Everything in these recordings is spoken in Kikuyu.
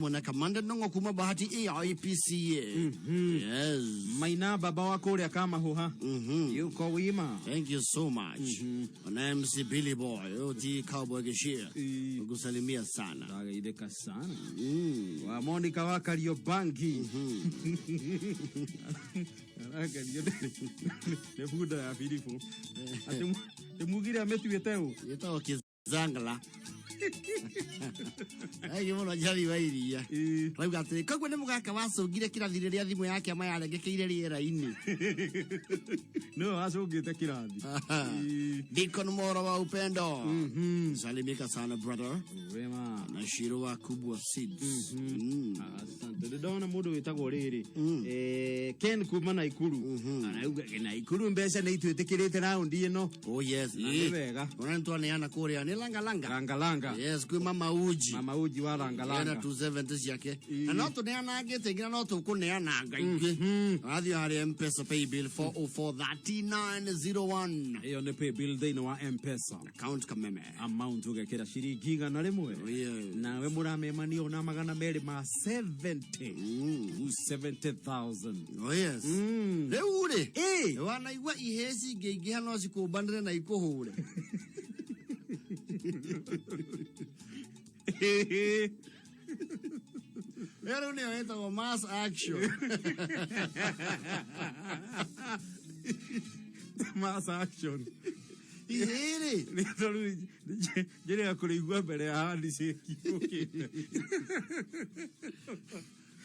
Mwana Kamanda Ndongo kuma Bahati AIPCA. Yes. Maina baba wa kũrĩa Kamahuha. Yuko wima. Thank you so much. Na MC Billy Boy, oti Cowboy Gishia. Kusalimia sana. Ndageithĩka sana. Wa Monica wa Kariobangi. Aragerio nĩ bunda ya Filipo. Atĩ ndĩmugire amĩtuĩte ũ? Yetagwo Kizangla. Aige mũno Njabi wa iria. Rauga atĩrĩ, koguo nĩ mũgaka wacũngire kĩrathi rĩrĩa thimũ ya kĩama yarengekeire rĩera-inĩ. Nĩwe wacũngĩte kĩrathi. Deacon Moro wa Upendo. Salimika sana brother. Wema. Na Shiro wa Kubwa Seeds. Asante. Ndĩndona mũndũ wĩtagwo rĩrĩ Ken kuma Naikuru arauga Naikuru mbeca nĩ itwĩtĩkĩrĩte raundi ĩno. Oh yes. Na nĩ wega. Ona nĩtwaneana kũrĩa nĩ langa langa. Langalanga. Yes, kwĩ mama uji. Mama uji wa Ena langalanga. 270 ciake. Na no tũneanangĩte nginya no tũkũneananga ingĩ. Wathiĩ harĩa M-Pesa paybill 4043901. Ĩyo nĩ paybill thĩinĩ wa M-Pesa. Account Kameme. Amount ũgekĩra ciringi 100. Oh, yes. Nawe mũramemania na 270. 270,000. Oh yes. Rĩu rĩ, Ĩ. wanaigua ihĩĩ cingĩingĩha no cikũmbanĩre na ikũhũre. Ĩyo rĩu nĩyo ĩtagwo mass action. Mass action. Ihĩĩ rĩ, Rĩtwa rĩu njĩra ya kũrĩigua mbere ya handshake yũkĩte.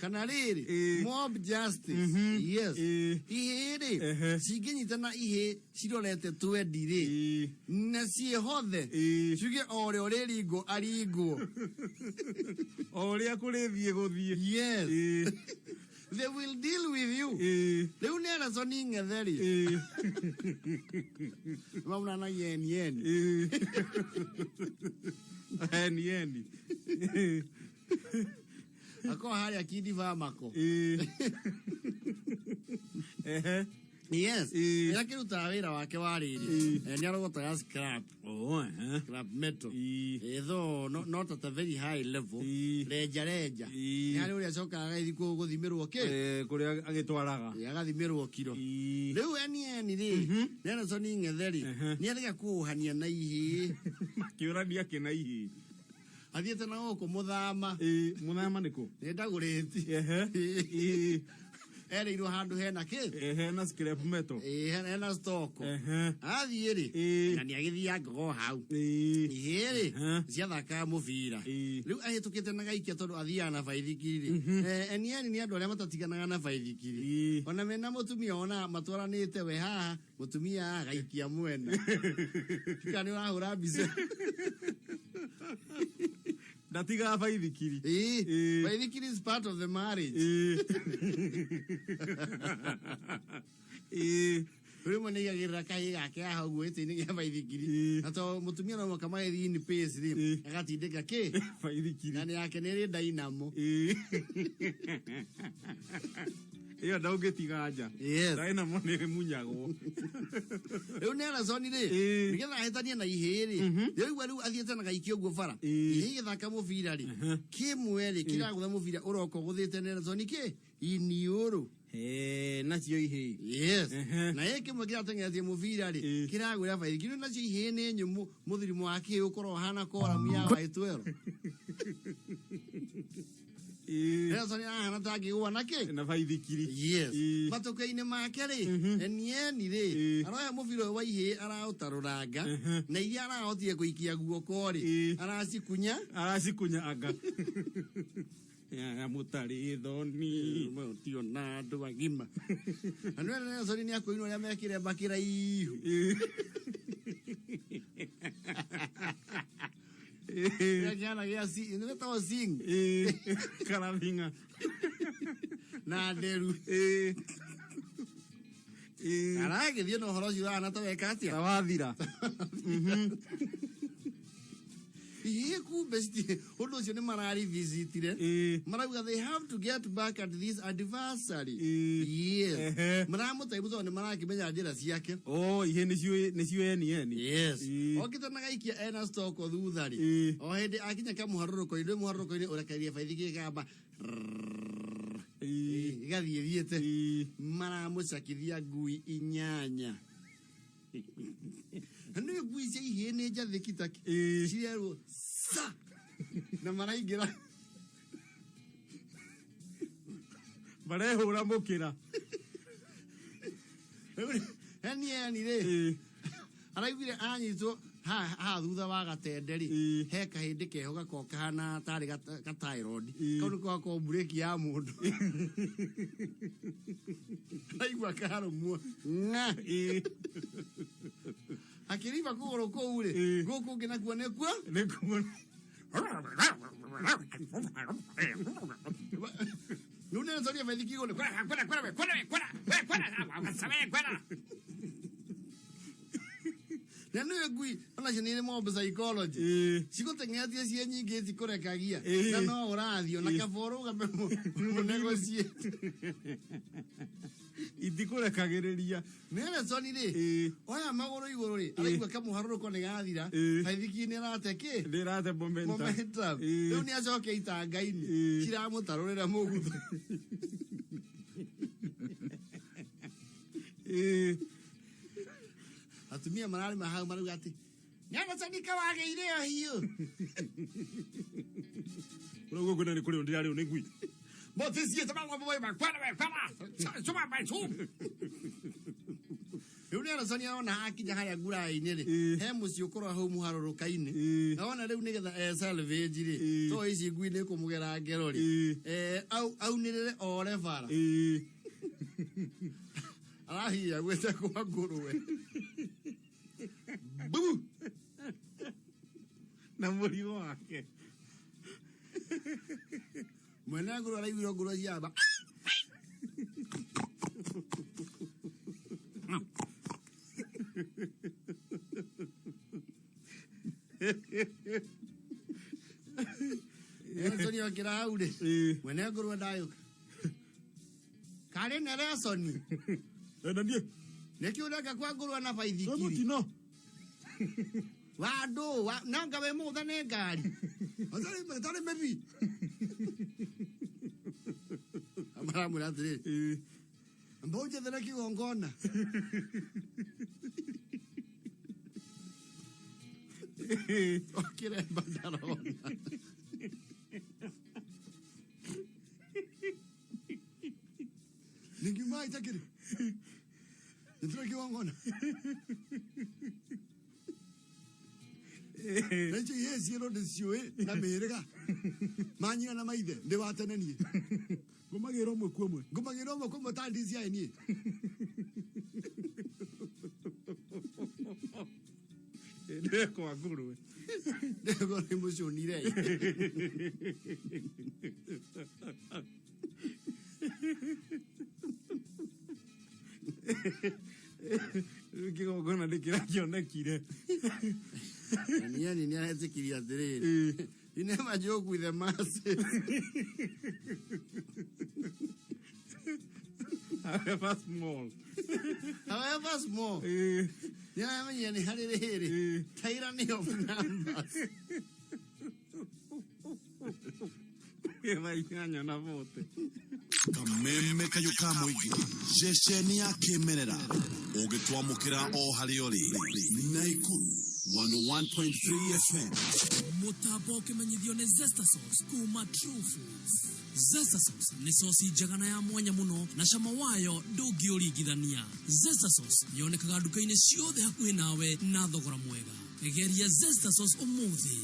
Kana rĩrĩ, Ĩ. mob justice. Yes. Ĩ. Ihĩĩ rĩ, Ehe. cingĩnyitana ihĩĩ cirorete twendi rĩ, Ĩ. na ciĩhothe, Ĩ. ciuge o ũrĩa ũrĩringwo aringwo. O ũrĩa kũrĩthiĩ gũthiĩ. Yes. Ĩ. They will deal with you. Ĩ. Rĩu nĩ Nelson Ng'etheri. Ĩ. Maunana yeni yeni. Ĩ. Eni eni. Ĩ. Akorwo harĩa Kindi Bamako. Ĩ. Ehe. Yes. Ĩ. Nĩ akĩrutaga wĩra wake wa rĩrĩ. Ĩ. Nĩ arogotaga scrap. Oh, ehe. Scrap metal. Ĩ. Though no, not at a very high level. Ĩ. Renja renja. Ĩ. Nĩ harĩ ũrĩa acokaga agĩthiĩ gũthimĩrwo kĩ? Kũrĩa agĩtwaraga. Ĩ, agathimĩrwo kiro. Ĩ. Rĩu eni eni rĩ, Nelson Ng'etheri nĩ arega kũũhania na ihĩĩ. Makĩũrania kĩna ihĩĩ. Athiĩte na gũkũ mũthama. Ĩ, mũthama nĩkũ? Nĩ ndagũrĩti. Ehe. Ĩ. Erĩirwo handũ hena kĩ? Ehe, na scrap metal. Ĩ, hena stoko. Ehe. Athiĩ rĩ, Ĩ. na nĩ agĩthiaga ngogo hau. Ĩ. Ihĩĩ rĩ, Ehe. ciathakaga mũbira. Ĩ. Rĩu ahĩtũkĩte na gaikia tondũ athiaga na baithikiri rĩ. Eni eni nĩ andũ arĩa matatiganaga na baithikiri. Ĩ. Ona mena mũtumia ona matwaranĩte we haha, mũtumia agaikia mwena. Kana nĩ ũrahũra mbica. Ndatigaga baithikiri. Ĩ, Ĩ. baithikiri is part of the marriage. Ĩ. Ĩ. Rĩmwe nĩ aigagĩrĩra kahĩ gake haha ũguo gĩtĩ-inĩ gĩa baithikiri. Ĩ. Na to mũtumia no mũhaka magĩthiĩ in pace rĩ, Ĩ. agatindĩka kĩ? Baithikiri. Na nĩ yake nĩ ĩrĩ dynamo. Ĩ. Ĩyo ndũngĩtiga nja. Yes. Dynamo nĩ ĩmunyagwo. Rĩu Nelson rĩ, Ĩ. nĩgetha ahĩtanie na ihĩĩ rĩ, rĩu rĩu athiĩte na gaikio ũguo bara. Ĩ. Ihĩĩ igĩthaka mũbira rĩ, kĩmwe rĩ, kĩragũtha mũbira ũroka ũgũthĩte Nelson kĩ? Iniũrũ. Nacio ihĩĩ. Yes. Ehe. Na ĩ kĩmwe kĩrateng'eretie mũbira rĩ, Ĩ. kĩragũra baithikiri nacio ihĩĩ nĩ nyũmũ mũthirimo wa kĩĩ ũkorwo ũhana koramu ya waĩtwero. Ĩ. Nelson arahana ta angĩgũa na kĩ? Na baithikiri. Yes. Ĩ. Matũkũ-inĩ make rĩ, enieni rĩ, Ĩ. aroya mũbira ũyũ wa ihĩĩ araũtarũranga na iria arahotire kũikia guoko rĩ, Ĩ. aracikunya. Aracikunya anga. Ya mũtarĩ thoni. Tiona andũ agima. Na nĩ Nelson nĩ akũinwo ũrĩa mekĩre mbakĩraihu. Ĩ. Kĩrĩa kĩhana gĩa nĩ gĩtagwo sing Ĩ. Karabing'a. na nderu. Ĩ. Ĩ. Aragĩthiĩ na ũhoro ũcio ũhana ta weka atĩa? Tawathira. Ihĩ kumbe ũndũ ũcio nĩ mararivisitire. Marauga they have to get back at this adversary. Yes. Maramũtaibu tondũ nĩ marakĩmenya njĩra ciake. Oh, ihe nĩcio eni eni. Yes. Okĩte na gaikia ena stock thutha rĩ. O hĩndĩ akinya kamũharũrũko-inĩ, mũharũrũko-inĩ ũrekereria baithikiri ĩkamba ĩgathiĩ thiĩte. Maramũcakithia ngui 8. Nĩ ngui cia ihĩĩ nĩ njathĩki taki. Cirerwo sa na maraingĩra. Marehũra mũkĩra. Eni eni rĩ. Araiguire anyitwo ha thutha wa gatende rĩ. He kahĩndĩ keho gakoragwo kahana tarĩ gatairodi. Kau nĩko gakoragwo mburĩki ya mũndũ. Araigua karũmwo. Ng'a. Akĩriba kũgũrũ kũu rĩ. Gũkũ ũngĩ nakuo nĩkuo? Nĩkuo. Rĩu nĩ nsoria baithikiri igũrũ. Kwera, kwera, kwera, kwera, kwera, kwera, kwera, kwera. Na nĩ ngui onacio nĩ irĩ mob psychology. Cigũteng'eretie ciĩ nyingĩ cikũrekagia. Na no ũrathiĩ ona kaba ũrũgame mũnegotiate. Itikũrekagĩrĩria. Nelson rĩ, oya magũrũ igũrũ rĩ, araigua kamũharũrũko nĩ gathira, baithikiri nĩ ĩrate kĩ? Nĩ ĩrate momentum. Momentum. Rĩu nĩ acoke itanga-inĩ, ciramũtarũrĩra mũgutho. Atumia mararĩma hau marauga atĩ Nelson kawagĩire o hiũ. Ũrauga kwĩna nĩ kũrĩo ndĩrarĩo nĩ ngui. Rĩu Nelson arona akinya harĩa nguraĩ-inĩ rĩ, he mũciĩ ũkorwo hau mũharũrũka-inĩ. Arona rĩu nĩgetha e salvage rĩ, to ici ngui nĩ kũmũgera ngero rĩ, aunĩrĩre ore bara. Arahinya gwĩte kwa ngũrwe. Bu! Na mũrigo wake. Mwene ngũrwe araiguire ngũrwe ciamba. Nelson okĩra hau rĩ, mwene ngũrwe ndayũka. Karĩ Nelson. Na niĩ. Nĩkĩ ũreka kwa ngũrwe na baithikiri? Nĩ mũtino. Wandũ, nanga we mũgũtha nĩ ngari. Atarĩ mĩbi. Maramwĩra atĩrĩrĩ. Amba ũnjethere kĩgongona. Okĩremba ndarona. Ningiuma itakĩrĩ. Njethere kĩgongona. Na icio ihĩĩ ciĩrwo ndĩciũĩ na mĩhĩrĩga. Manyina na maithe ndĩ wa tene niĩ. Ngũmagĩra ũmwe kwa ũmwe. Ngũmagĩra ũmwe kwa ũmwe ta DCI niĩ. Ndĩ kwa ngũrwe. Ndĩgo nĩ mũcũnire. Rĩu kĩgongona nĩ kĩrakĩonekire. Niĩ nĩ aretĩkirie atĩrĩrĩ. You never joke with the masses. However small. However small. Nĩ aramenyire nĩ harĩ rĩrĩ. Tyranny of numbers. Thaa inyanya na bote. Kameme kayũ ka mũingĩ ceceni ya kĩmerera ũngĩtwamũkĩra o harĩa ũrĩ Naikuru 101.3 FM. Mũtambo ũkĩmenyithio nĩ Zesta Sauce kuma True Foods. Zesta Sauce nĩ sosi njega na ya mwanya mũno na cama wayo ndũngĩũringithania. Zesta Sauce yonekaga nduka-inĩ ciothe hakuhĩ nawe na thogora mwega. Geria Zesta Sauce ũmũthĩ.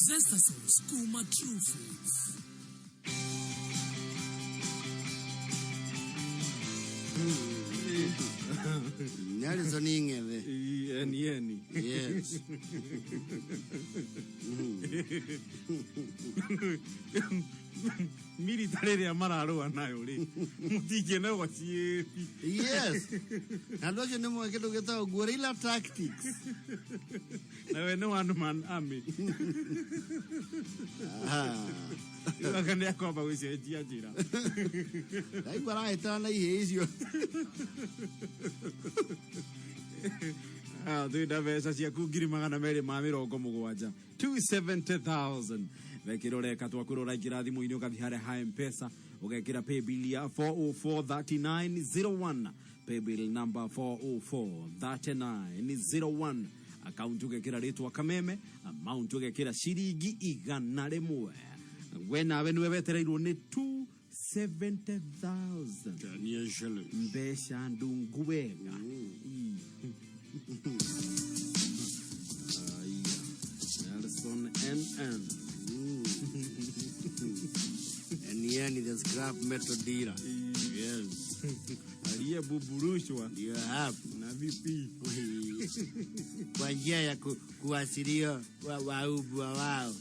Zesta Sauce kuma True Foods. Nelson Ing'ethe. Eni eni. Yes. Military ĩrĩa mararũa nayo rĩ, mũtingĩnegotiate. Yes, na andũ acio nĩ moĩ kĩndũ gĩtagwo guerrilla tactics. Nawe nĩ one man army. Ah. Aka nĩ akwamba gũcenjia njĩra. Ndaigua arahĩtana na ihĩĩ icio. Ah, twĩna mbeca ciaku 270,000, 270,000. Wekĩra ũreka twakwĩra ũraingĩra thimũ-inĩ, ũgathiĩ harĩa ha Mpesa, ũgekĩra paybill ya 4043901, paybill number 4043901, account ũgekĩra rĩtwa Kameme, amount ũgekĩra ciringi 100. We nawe nĩwe wetereirwo nĩ 270,000, mbeca ndungu wega. Ii. Aya. Nelson NN. And the scrap metal dealer. Yes. Aliyebuburushwa ndio hapo na VP. Kwa njia ya kuasiria waubwa wao.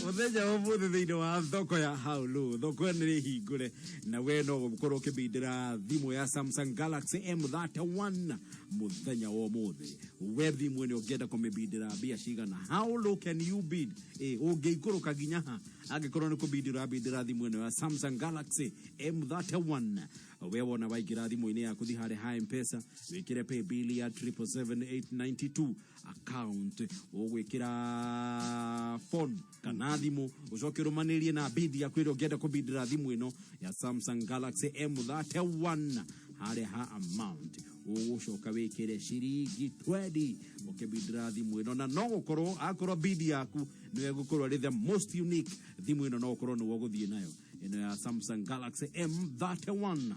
Muthenya wa ũmũthĩ thĩinĩ wa thoko ya Haulu, thoko ĩno nĩ hingũre na we no gũkorwo ũkĩbindĩra thimũ ya Samsung Galaxy M31 mũthenya wa ũmũthĩ. We thimũ ĩno ũngĩenda kũmĩbindĩra mbia cigana? How low can you bid? Ũngĩikũrũka nginya ha angĩkorwo nĩ kũbindĩra bindĩra thimũ ĩno ya Samsung Galaxy M31? We wona waingĩra thimũ-inĩ yaku, thi harĩa ha Mpesa, wĩkĩre pay bill ya 777892, account ũgwĩkĩra phone kana thimũ, ũcoke ũrũmanĩrie na bid yaku ĩrĩa ũngĩenda kũbindĩra thimũ ĩno ya Samsung Galaxy M31. Harĩa ha amount ũgũcoka wĩkĩre ciringi 20 ũkĩbindĩra thimũ ĩno, na no gũkorwo akorwo bid yaku nĩwe gũkorwo arĩ the most unique, thimũ ĩno no ũkorwo nĩwe ũgũthiĩ nayo, ĩno ya Samsung Galaxy M31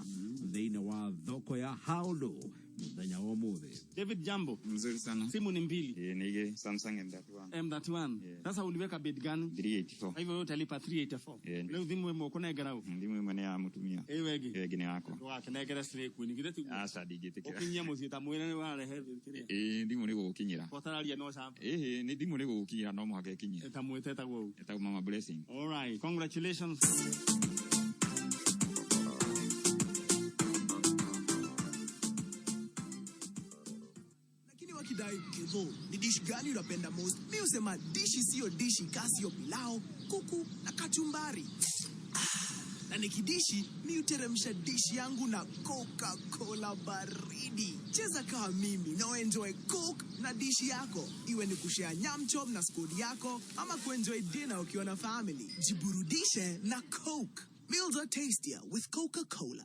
thĩinĩ wa thoko ya Haulu mũthenya wa ũmũthĩ. David, jambo. Mzuri sana. Simu ni mbili. Eh, ni ile Samsung M31. M31. Yeah. Sasa uliweka bid gani? 384. Kwa hivyo wewe utalipa 384. Yeah. Leo thimu ĩmwe ũkũnengera ũ? Thimu ĩmwe nĩ ya mũtumia. Ĩyo ĩngĩ? Ĩyo ĩngĩ nĩ yakwa. Ndũgakenengere slay queen. Githĩ tiguo? Aca, ndingĩtĩkĩra. Ũkinyie mũciĩ ta mwĩre nĩ warehe kĩrĩa. Ĩĩ, thimũ nĩ gũgũkinyĩra. Twatararia no camba. Ĩhĩ, nĩ thimũ nĩ gũgũkinyĩra, no mũhaka ĩkinye. Ta mwĩte etagwo ũ? Ĩtagwo Mama Blessing. All right. Congratulations. Lakini wakidai, "Kevo, ni dish gani unapenda most?" Mi husema dishi siyo dishi ka siyo pilau, kuku na kachumbari. Ah, na nikidishi mi huteremsha dishi yangu na Coca-Cola baridi. Cheza kama mimi na uenjoy Coke na dishi yako, iwe ni kushare nyam chom na squad yako ama kuenjoy dinner ukiwa na family. Jiburudishe na Coke. Meals are tastier with Coca-Cola.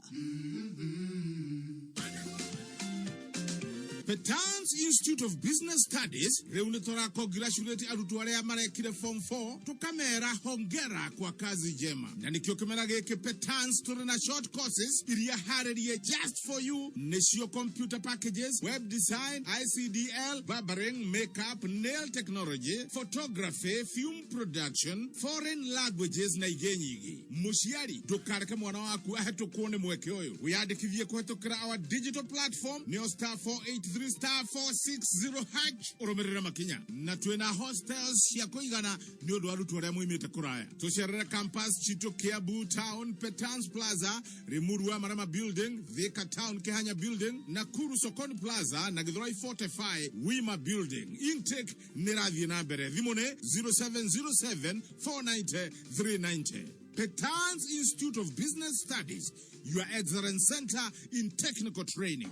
Petans Institute of Business Studies rĩu nĩ tũrakongratulate arutwo arĩa marekire form 4, tũkamera hongera kwa kazi njema. Na nĩkĩo kĩmera gĩkĩ Petans tũrĩ na short courses iria harĩrie just for you, nĩcio computer packages, web design, ICDL, barbering, makeup, nail technology, photography, film production, foreign languages na ingĩ nyingĩ. Mũciari, ndũkareke mwana waku ahetũkwo nĩ mweke ũyũ. Wĩyandĩkithie kũhetũkĩra our digital platform, nĩyo *483*460# ũrũmĩrĩre makinya. Na twĩna hostels cia kũigana nĩ ũndũ wa arutwo arĩa moimĩte kũraya. Tũcerere campus citũ: Kiambu Town, Petans Plaza, Limuru wa Marama Building, Thika Town, Kihanya Building, Nakuru Sokoni Plaza na Githurai 45 Wima Building. Intake nĩ ĩrathiĩ na mbere. Thimũ nĩ 0707 490 390. Petans Institute of Business Studies, your excellent center in technical training.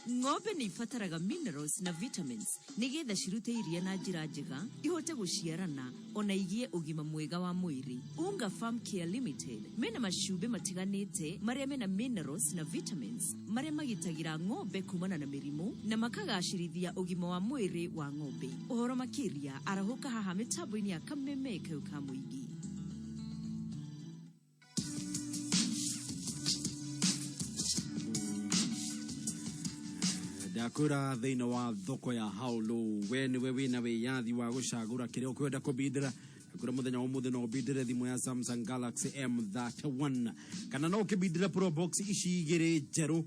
Ng'ombe nĩ ibataraga minerals na vitamins nĩgetha cirute iria na njĩra njega, ihote gũciarana ona igĩe ũgima mwega wa mwĩrĩ. Unga Farm Care Limited mena macumbĩ matiganĩte marĩa mena minerals na vitamins marĩa magitagĩra ng'ombe kumana na mĩrimũ na makagacĩrithia ũgima wa mwĩrĩ wa ng'ombe. Ũhoro makĩria, arahũka haha mĩtambo-inĩ ya Kameme kau ka mũingĩ. Ndakwĩra thĩinĩ wa thoko ya Haulu, we nĩwe wĩna wĩyathi wa gũcagũra kĩrĩa ũkwenda kũbindĩra. Ndakwĩra mũthenya wa ũmũthĩ no ũbindĩre thimũ ya Samsung Galaxy M31 kana no ũkĩbindĩre Probox ici igĩrĩ njerũ.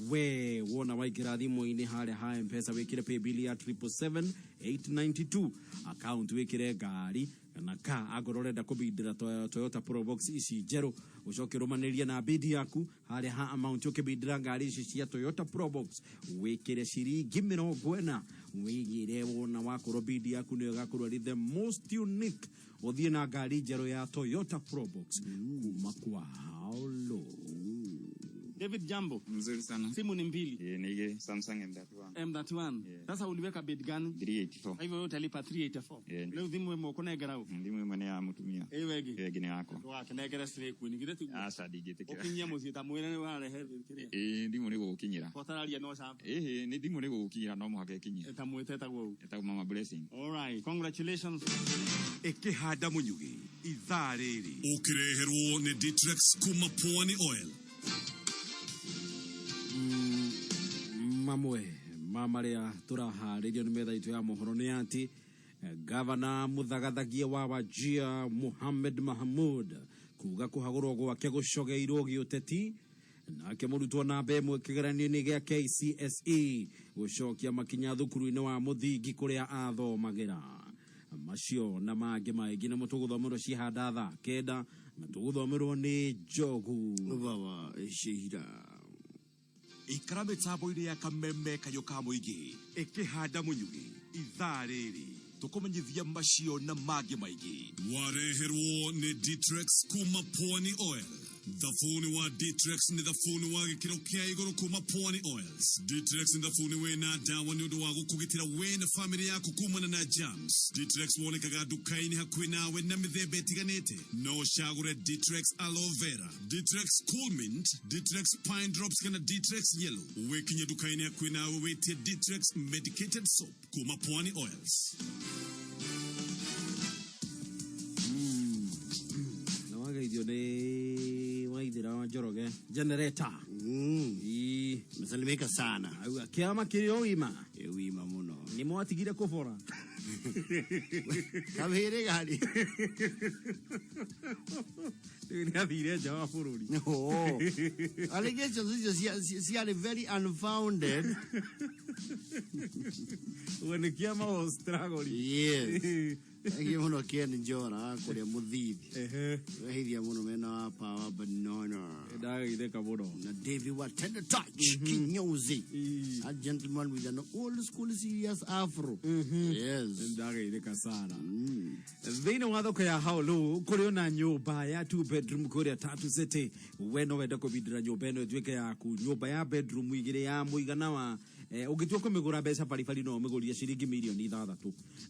We wona waingĩra thimũ-inĩ harĩa ha Mpesa, wĩkĩre paybill ya 777892, account wĩkĩre ngari. Kana ka angorwo ũrenda kũbindĩra Toyota Probox ici njerũ, ũcoke ũrũmanĩrie na bidi yaku harĩa ha amount ũkĩbindĩra ngari ici cia Toyota Probox, wĩkĩre ciringi 40, wĩgĩre wona wakorwo bidi yaku nĩyo ĩgakorwo ĩrĩ the most unique, ũthiĩ na ngari njerũ ya Toyota Probox kuma kwa Haulo. David, jambo. Mzuri sana. Simu ni mbili. Eh, ni ile Samsung M31. M31. Yeah. Sasa uliweka bid gani? 384. Kwa hivyo wewe utalipa 384. Yeah. Leo thimu ĩmwe ũkũnengera ũ? Thimũ ĩmwe nĩ ya mũtumia. Ĩyo ĩngĩ. Ĩyo ĩngĩ nĩ yakwa. Ndũgakĩnengere straight queen, githĩ tiguo? Aca, ndingĩtĩkĩra. Ũkinyie mũciĩ ta mwĩre nĩ warehe kĩrĩa. Ĩĩ, thimũ nĩ gũgũkinyĩra. Twatararia no camba. Ĩhĩ, nĩ thimũ nĩ gũgũkinyĩra, no mũhaka ĩkinye. Ta mwĩte etagwo ũ? Ĩtagwo Mama Blessing. All right. Congratulations. Ĩkĩhanda mũnyugĩ ithaa rĩrĩ. Ũkĩreherwo nĩ Ditrex kuma Pwani Oil. Mamwe ma marĩa tũraharĩrio nĩ metha itũ ya mohoro nĩ atĩ gavana mũthagathagia wa Wajir Mohamed Mahamud kuga kũhagũrwo gwake gũcogeirwo gĩũteti, nake mũrutwo namba 1 kĩgeranio-inĩ gĩa KCSE gũcokia makinya thukuru-inĩ wa mũthingi kũrĩa athomagĩra. Macio na mangĩ maingĩ nĩmo tũgũthomerwo cihanda thaa 9, na tũgũthomerwo nĩ Njogu Baba Shehira. Ikara mĩtambo-inĩ ya kameme kayũ ka mũingĩ ĩkĩhanda mũnyugĩ ithaa rĩrĩ, tũkũmenyithia macio na mangĩ maingĩ. Wareherwo nĩ Ditrex kuma Pwani Oil. Thabuni wa Ditrex nĩ thabuni wa gĩkĩro kĩa igũrũ kuma Pwani Oils. Ditrex nĩ thabuni wĩna ndawa nĩ ũndũ wa gũkũgitĩra we na famĩlĩ yaku kumana na germs. Ditrex wonekaga nduka-inĩ hakuhĩ nawe na mĩthemba ĩtiganĩte. No ũcagũre Ditrex Aloe Vera, Ditrex Cool Mint, Ditrex Pine Drops kana Ditrex Yellow. Wĩkinye nduka-inĩ hakuhĩ nawe wĩtie Ditrex Medicated Soap kuma Pwani Oils. Na wageithio nĩ Waithĩra wa Njoroge generator. Ii. Mesalimika sana. Auga kĩama kĩrĩ o wima. Ĩ wima mũno. Nĩ mwatigire kũbora. Kabĩrĩ gari. Rĩu nĩ athire nja wa bũrũri. Oh. Allegations icio ciarĩ very unfounded. Ũguo nĩ kĩama was struggling. Yes. Thank mũno Ken Njora kũrĩa Mũthithi. Wehithia mũno mena wa Power Banana. Ndageithĩka mũno. Na David wa Tender Touch Kinyozi. A gentleman with an old school serious afro. Yes. Ndageithĩka sana. Thĩinĩ wa thoko ya Haulu kũrĩ ona nyũmba ya 2 bedroom kũrĩa Tatu City. We no wende kũbindĩra nyũmba ĩno ĩtuĩke yaku, nyũmba ya bedroom 2 ya mũigana wa ũngĩtua kũmĩgũra mbeca baribari no ũmĩgũrie ciringi mirioni 6,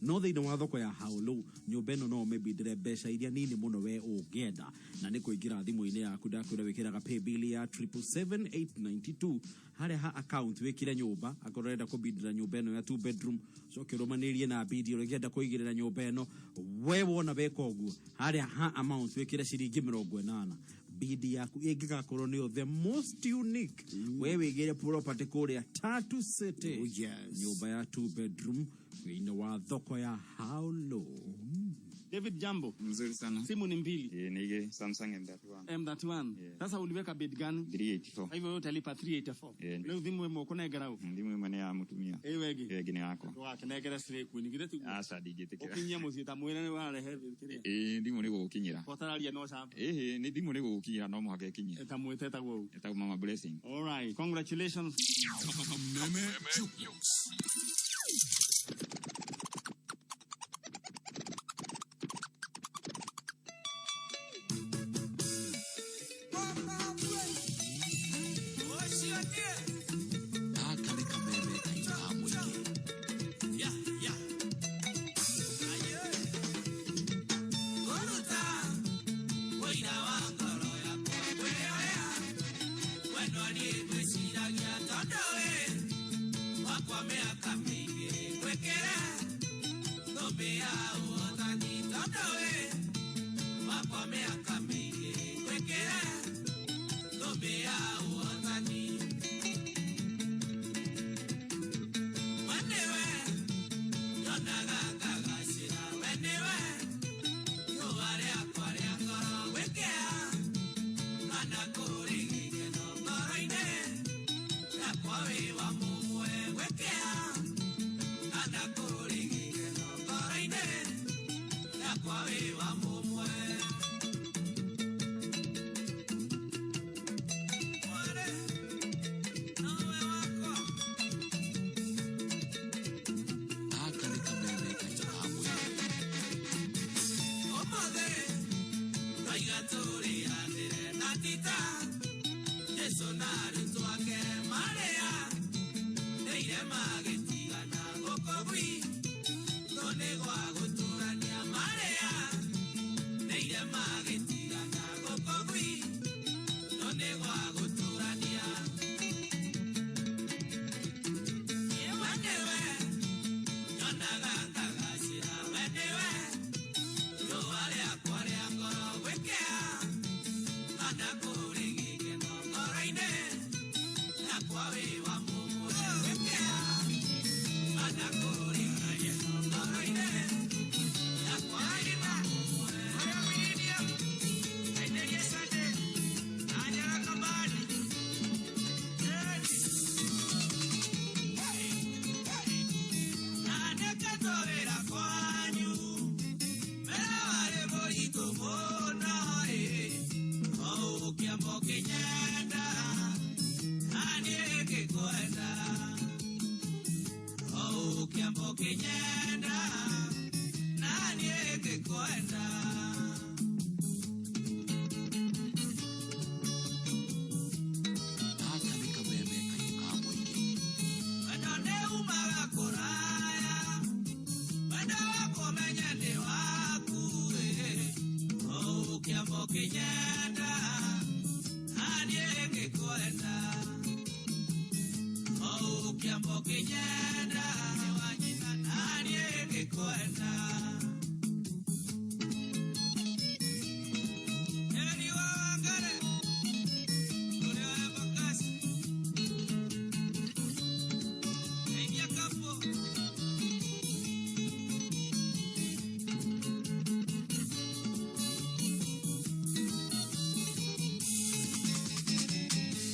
no thĩinĩ wa thoko ya Haulu nyũmba ĩno no ũmĩbindĩre mbeca iria nini mũno we ũngĩenda, na nĩ kũingĩra thimũ-inĩ yaku. Ndakwĩra wĩkĩraga paybill ya 777,892 harĩa ha account wĩkĩre nyũmba, akorwo ũrenda kũbindĩra nyũmba ĩno ya 2 bedroom, coke ũrũmanĩrie na bidi ũrĩa ũngĩenda kũigĩrĩra nyũmba ĩno. We wona weka ũguo, harĩa ha amount wĩkĩre ciringi 80, bidi yaku ĩngĩgakorwo nĩyo the most unique. We wĩgĩre property kũrĩa Tatu City. Oh, yes. Nyũmba ya 2 bedroom thĩinĩ wa thoko ya Haulu. David, jambo. Mzuri sana. Simu ni mbili. Eh, ni ile Samsung M31. M31. Yeah. Sasa uliweka bid gani? 384. Kwa hivyo wewe utalipa 384. Yeah. Leo thimu ĩmwe ũkũnengera ũ? Thimũ ĩmwe nĩ ya mũtumia. Ĩyo ĩngĩ. Ĩyo ĩngĩ nĩ yakwa. Ndũgakĩnengere straight queen, githĩ tiguo? Aca, ndingĩtĩkĩra. Ũkinyie mũciĩ ta mwĩre nĩ warehe kĩrĩa. Ĩĩ, thimũ nĩ gũgũkinyĩra. Twatararia no camba. Ĩhĩ, nĩ thimũ nĩ gũgũkinyĩra, no mũhaka ĩkinye. Ta mwĩte etagwo ũ? Ĩtagwo Mama Blessing. All right. Congratulations. Kameme Jukebox. Gaka nĩ kameme kayũ ka mũingĩ. Kwa ũkĩnyenda na niĩ ngĩkwenda o ũkĩamba ũkĩnyenda na niĩ ngĩkwenda. Gaka nĩ kameme kayũ ka mũingĩ. Wendo nĩ umaga kũraya, wendo wakwa ũmenye nĩ waku ĩ. O ũkĩamba ũkĩnyenda na niĩ ngĩkwenda o ũkĩamba ũkĩnyenda na niĩ ngĩkwenda. Eri wa Wangare, ũrĩa wa Embakasi, Geithia Kapo.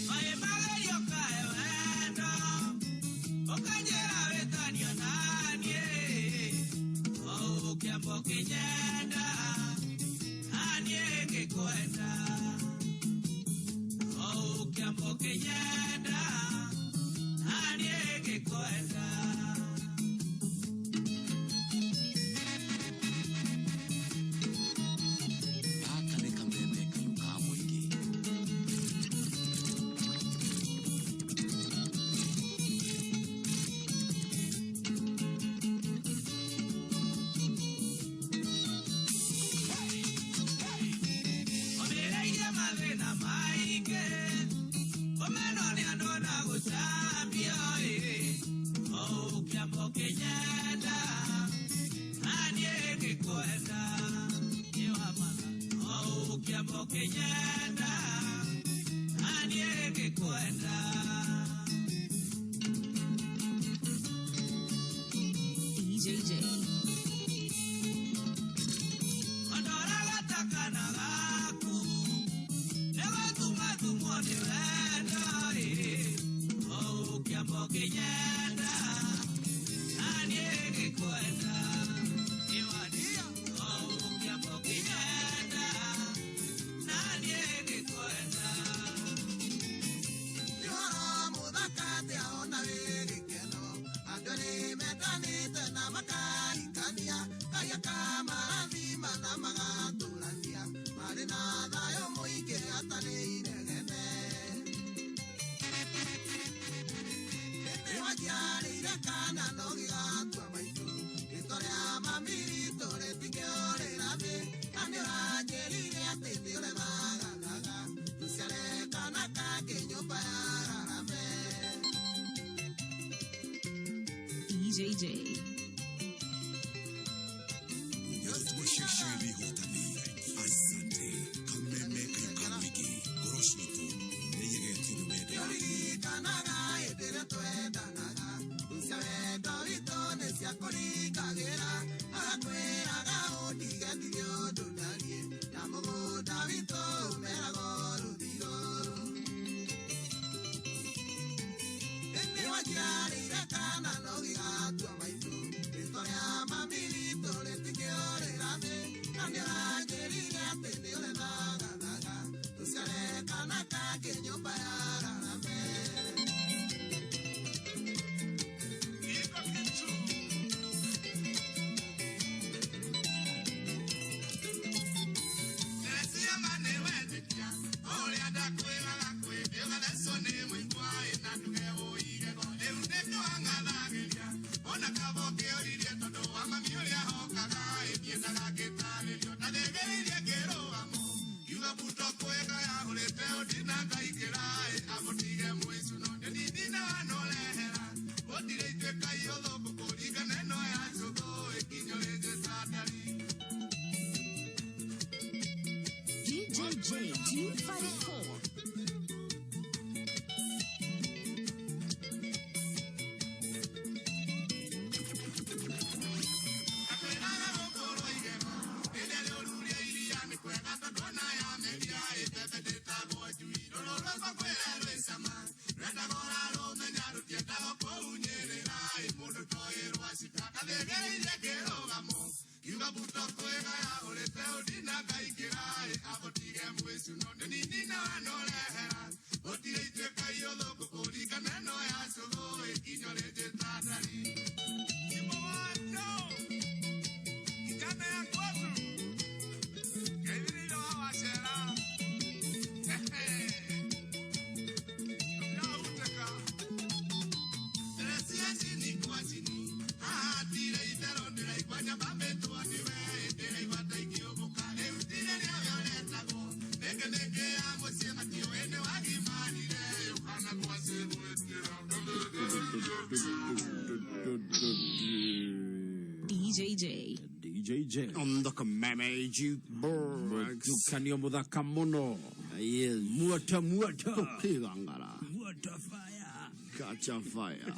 Maĩ magerio kae wendo, ũkanjĩra wĩtanio na niĩ. O ũkĩamba ũkĩnyenda, na niĩ ngĩkwenda. O ũkĩamba ũkĩnyenda, na niĩ ngĩkwenda. Gaka nĩ kameme kayũ ka mũingĩ. Ũmĩrĩirie mathĩna maingĩ, kũmenwo nĩ andũ na gũcambio ĩ. O ũkĩamba ũkĩnyenda, na niĩ ngĩkwenda. Nĩ wa matha. O ũkĩamba ũkĩnyenda, na niĩ ngĩkwenda. DJJ. Ondora gatakana gaku, nĩgũtumatumwo nĩ wendo ĩ. O ũkĩamba ũkĩnyenda, na niĩ ngĩkwenda. O ũkĩamba ũkĩnyenda, na niĩ ngĩkwenda. Nĩ ũhoro mũthaka atĩa ona wĩ gĩkeno, andũ nĩ mendanĩte na makahikania, Ngai akamarathima na magatũrania, marĩ na thayũ mũingĩ hatarĩ inegene. Hĩndĩ waciarĩire kana no gĩgatua maitũ, rĩtwa rĩa mami witũ rĩtingĩũrĩra thĩ, na nĩ ũranjĩrire atĩ ndĩũremagathaga, tũciare kana kangĩ nyũmba ya rarame. DJJ. Waceceni hotani. Asante. Kameme kayũ ka mũingĩ. Ngoro citũ nĩigegetio nĩ wendo waku. Nĩũririkanaga hĩndĩ ĩrĩa twendanaga, cia wendo witũ nĩ ciakũringagĩra, agakwĩraga ũndige ndirĩ ũndũ ndariĩ, na mũgũnda witũ ũmeragwo rũthirũ. Hĩndĩ waciarĩire kana no gĩgatua maitũ, rĩtwa rĩa mami witũ rĩtingĩũrĩra thĩ, na nĩũranjĩrire atĩ nĩũremagathaga, tũciare kana kangĩ nyũmba ya rarame. DJJ 254. Kiuga buto kwega ya ũrĩte ũndina ngaingĩra ĩ amũtige. DJJ. DJJ on the Kameme Jukebox. Mutukanio muthaka muno. Yes. Muata muata. Tukigangara. Muata fire. Catch a fire.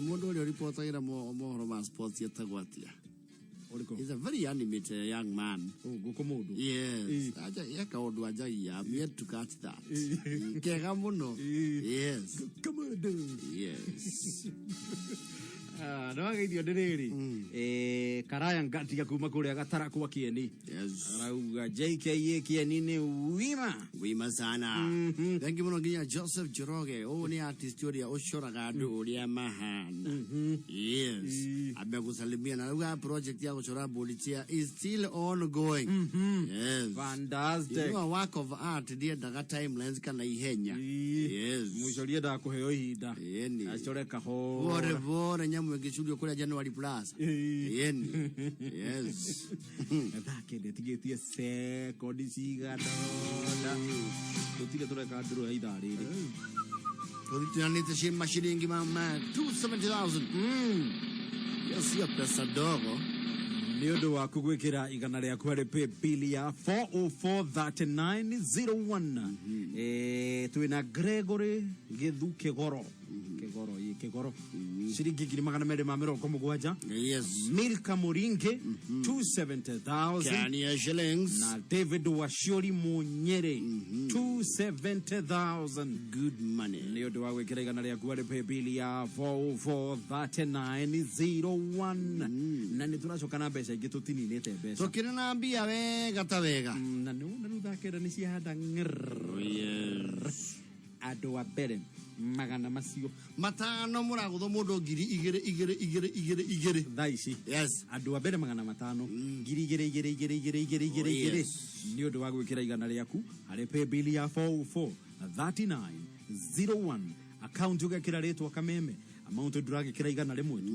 Mundu uria uripotagĩra mohoro ma sports etagwo atia? Ũrĩkũ? He's a very animated young man. Oh, gũkũ mũndũ. Yes. Aja eka ũndũ anjagia. I'm yet to catch that. Kega mũno. Yes. Come on, dude. Yes. Ah, nĩ wageithio nĩ rĩrĩ karaya ngatiga kuma kũrĩa gatara kwa kĩeni. Yes. Arauga JKA kĩeni nĩ wima. Wima sana. Thank you mũno nginya Joseph Njoroge. Ũyũ nĩ artist ũrĩa ũcoraga andũ ũrĩa mahana. Yes. Amekusalimia na rauga project ya gũcora mbũri cia is still ongoing. Yes. Fantastic. You know, a work of art ndiendaga timelines kana ihenya. Yes. Mũcori endaga kũheo ihinda. Yeni. Acore kahora. Pore pore nyamũ ĩngĩcurio kũrĩa January Plaza. Yeni. Yes. Thaa kenda ĩtigĩtie sekondi cigana ũna. Tũtirĩ tũreka ndũrũ ya ithaa rĩrĩ. Tũrituanĩte ci maciringi ma 270,000. Hiyo sio pesa dogo. Nĩ ũndũ waku gwĩkĩra igana rĩaku harĩ pay bill ya 4043901. Twĩna Gregory Gĩthu Kĩgoro. Kĩgoro, ĩ Kĩgoro. Ciringi 270,000. Yes. Milka Muringe 270,000. Kenya shillings. Na David Waciori Munyere 270,000. Good money. Nĩ ũndũ wa gwĩkĩra igana rĩaku harĩ pay bill ya 4043901. Na nĩ tũracoka na mbeca ingĩ tũtininĩte mbeca. Tũkĩrĩ na mbia wega ta wega. Na nĩ wona rĩu thaa kenda nĩ ciahanda ng'rrr. Yes. Andũ a mbere magana macio matano mũragũthwo mũndũ ngiri igĩrĩ igĩrĩ igĩrĩ igĩrĩ igĩrĩ thaa ici. Yes. Andũ a mbere magana matano ngiri igĩrĩ igĩrĩ igĩrĩ igĩrĩ igĩrĩ igĩrĩ Oh, igĩrĩ yes. nĩ ũndũ wa gwĩkĩra igana rĩaku harĩ pay bill ya 4043901 account ũgekĩra rĩtwa kameme amount ndũragĩkĩra igana rĩmwe tu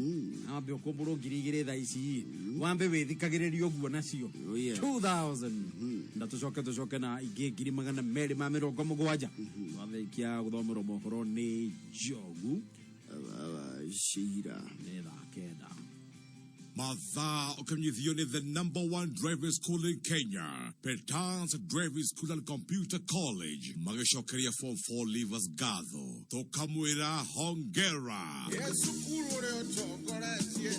wambe ũkũmbũrwo ngiri igĩrĩ thaa ici wambe wĩthikagĩrĩrie ũguo nacio. Oh, yeah. 2000 na tũcoke tũcoke na ingĩ 270,000 twathĩkia gũthomerwo mohoro nĩ Njogu Cira. Nĩ thaa kenda. Mathaa ũkĩmenyithio nĩ the number one driving school in Kenya, Petans Driving School and Computer College, magĩcokeria form 4 leavers gatho tũkamwĩra hongera. Cukuru ũrĩa ũtongoretie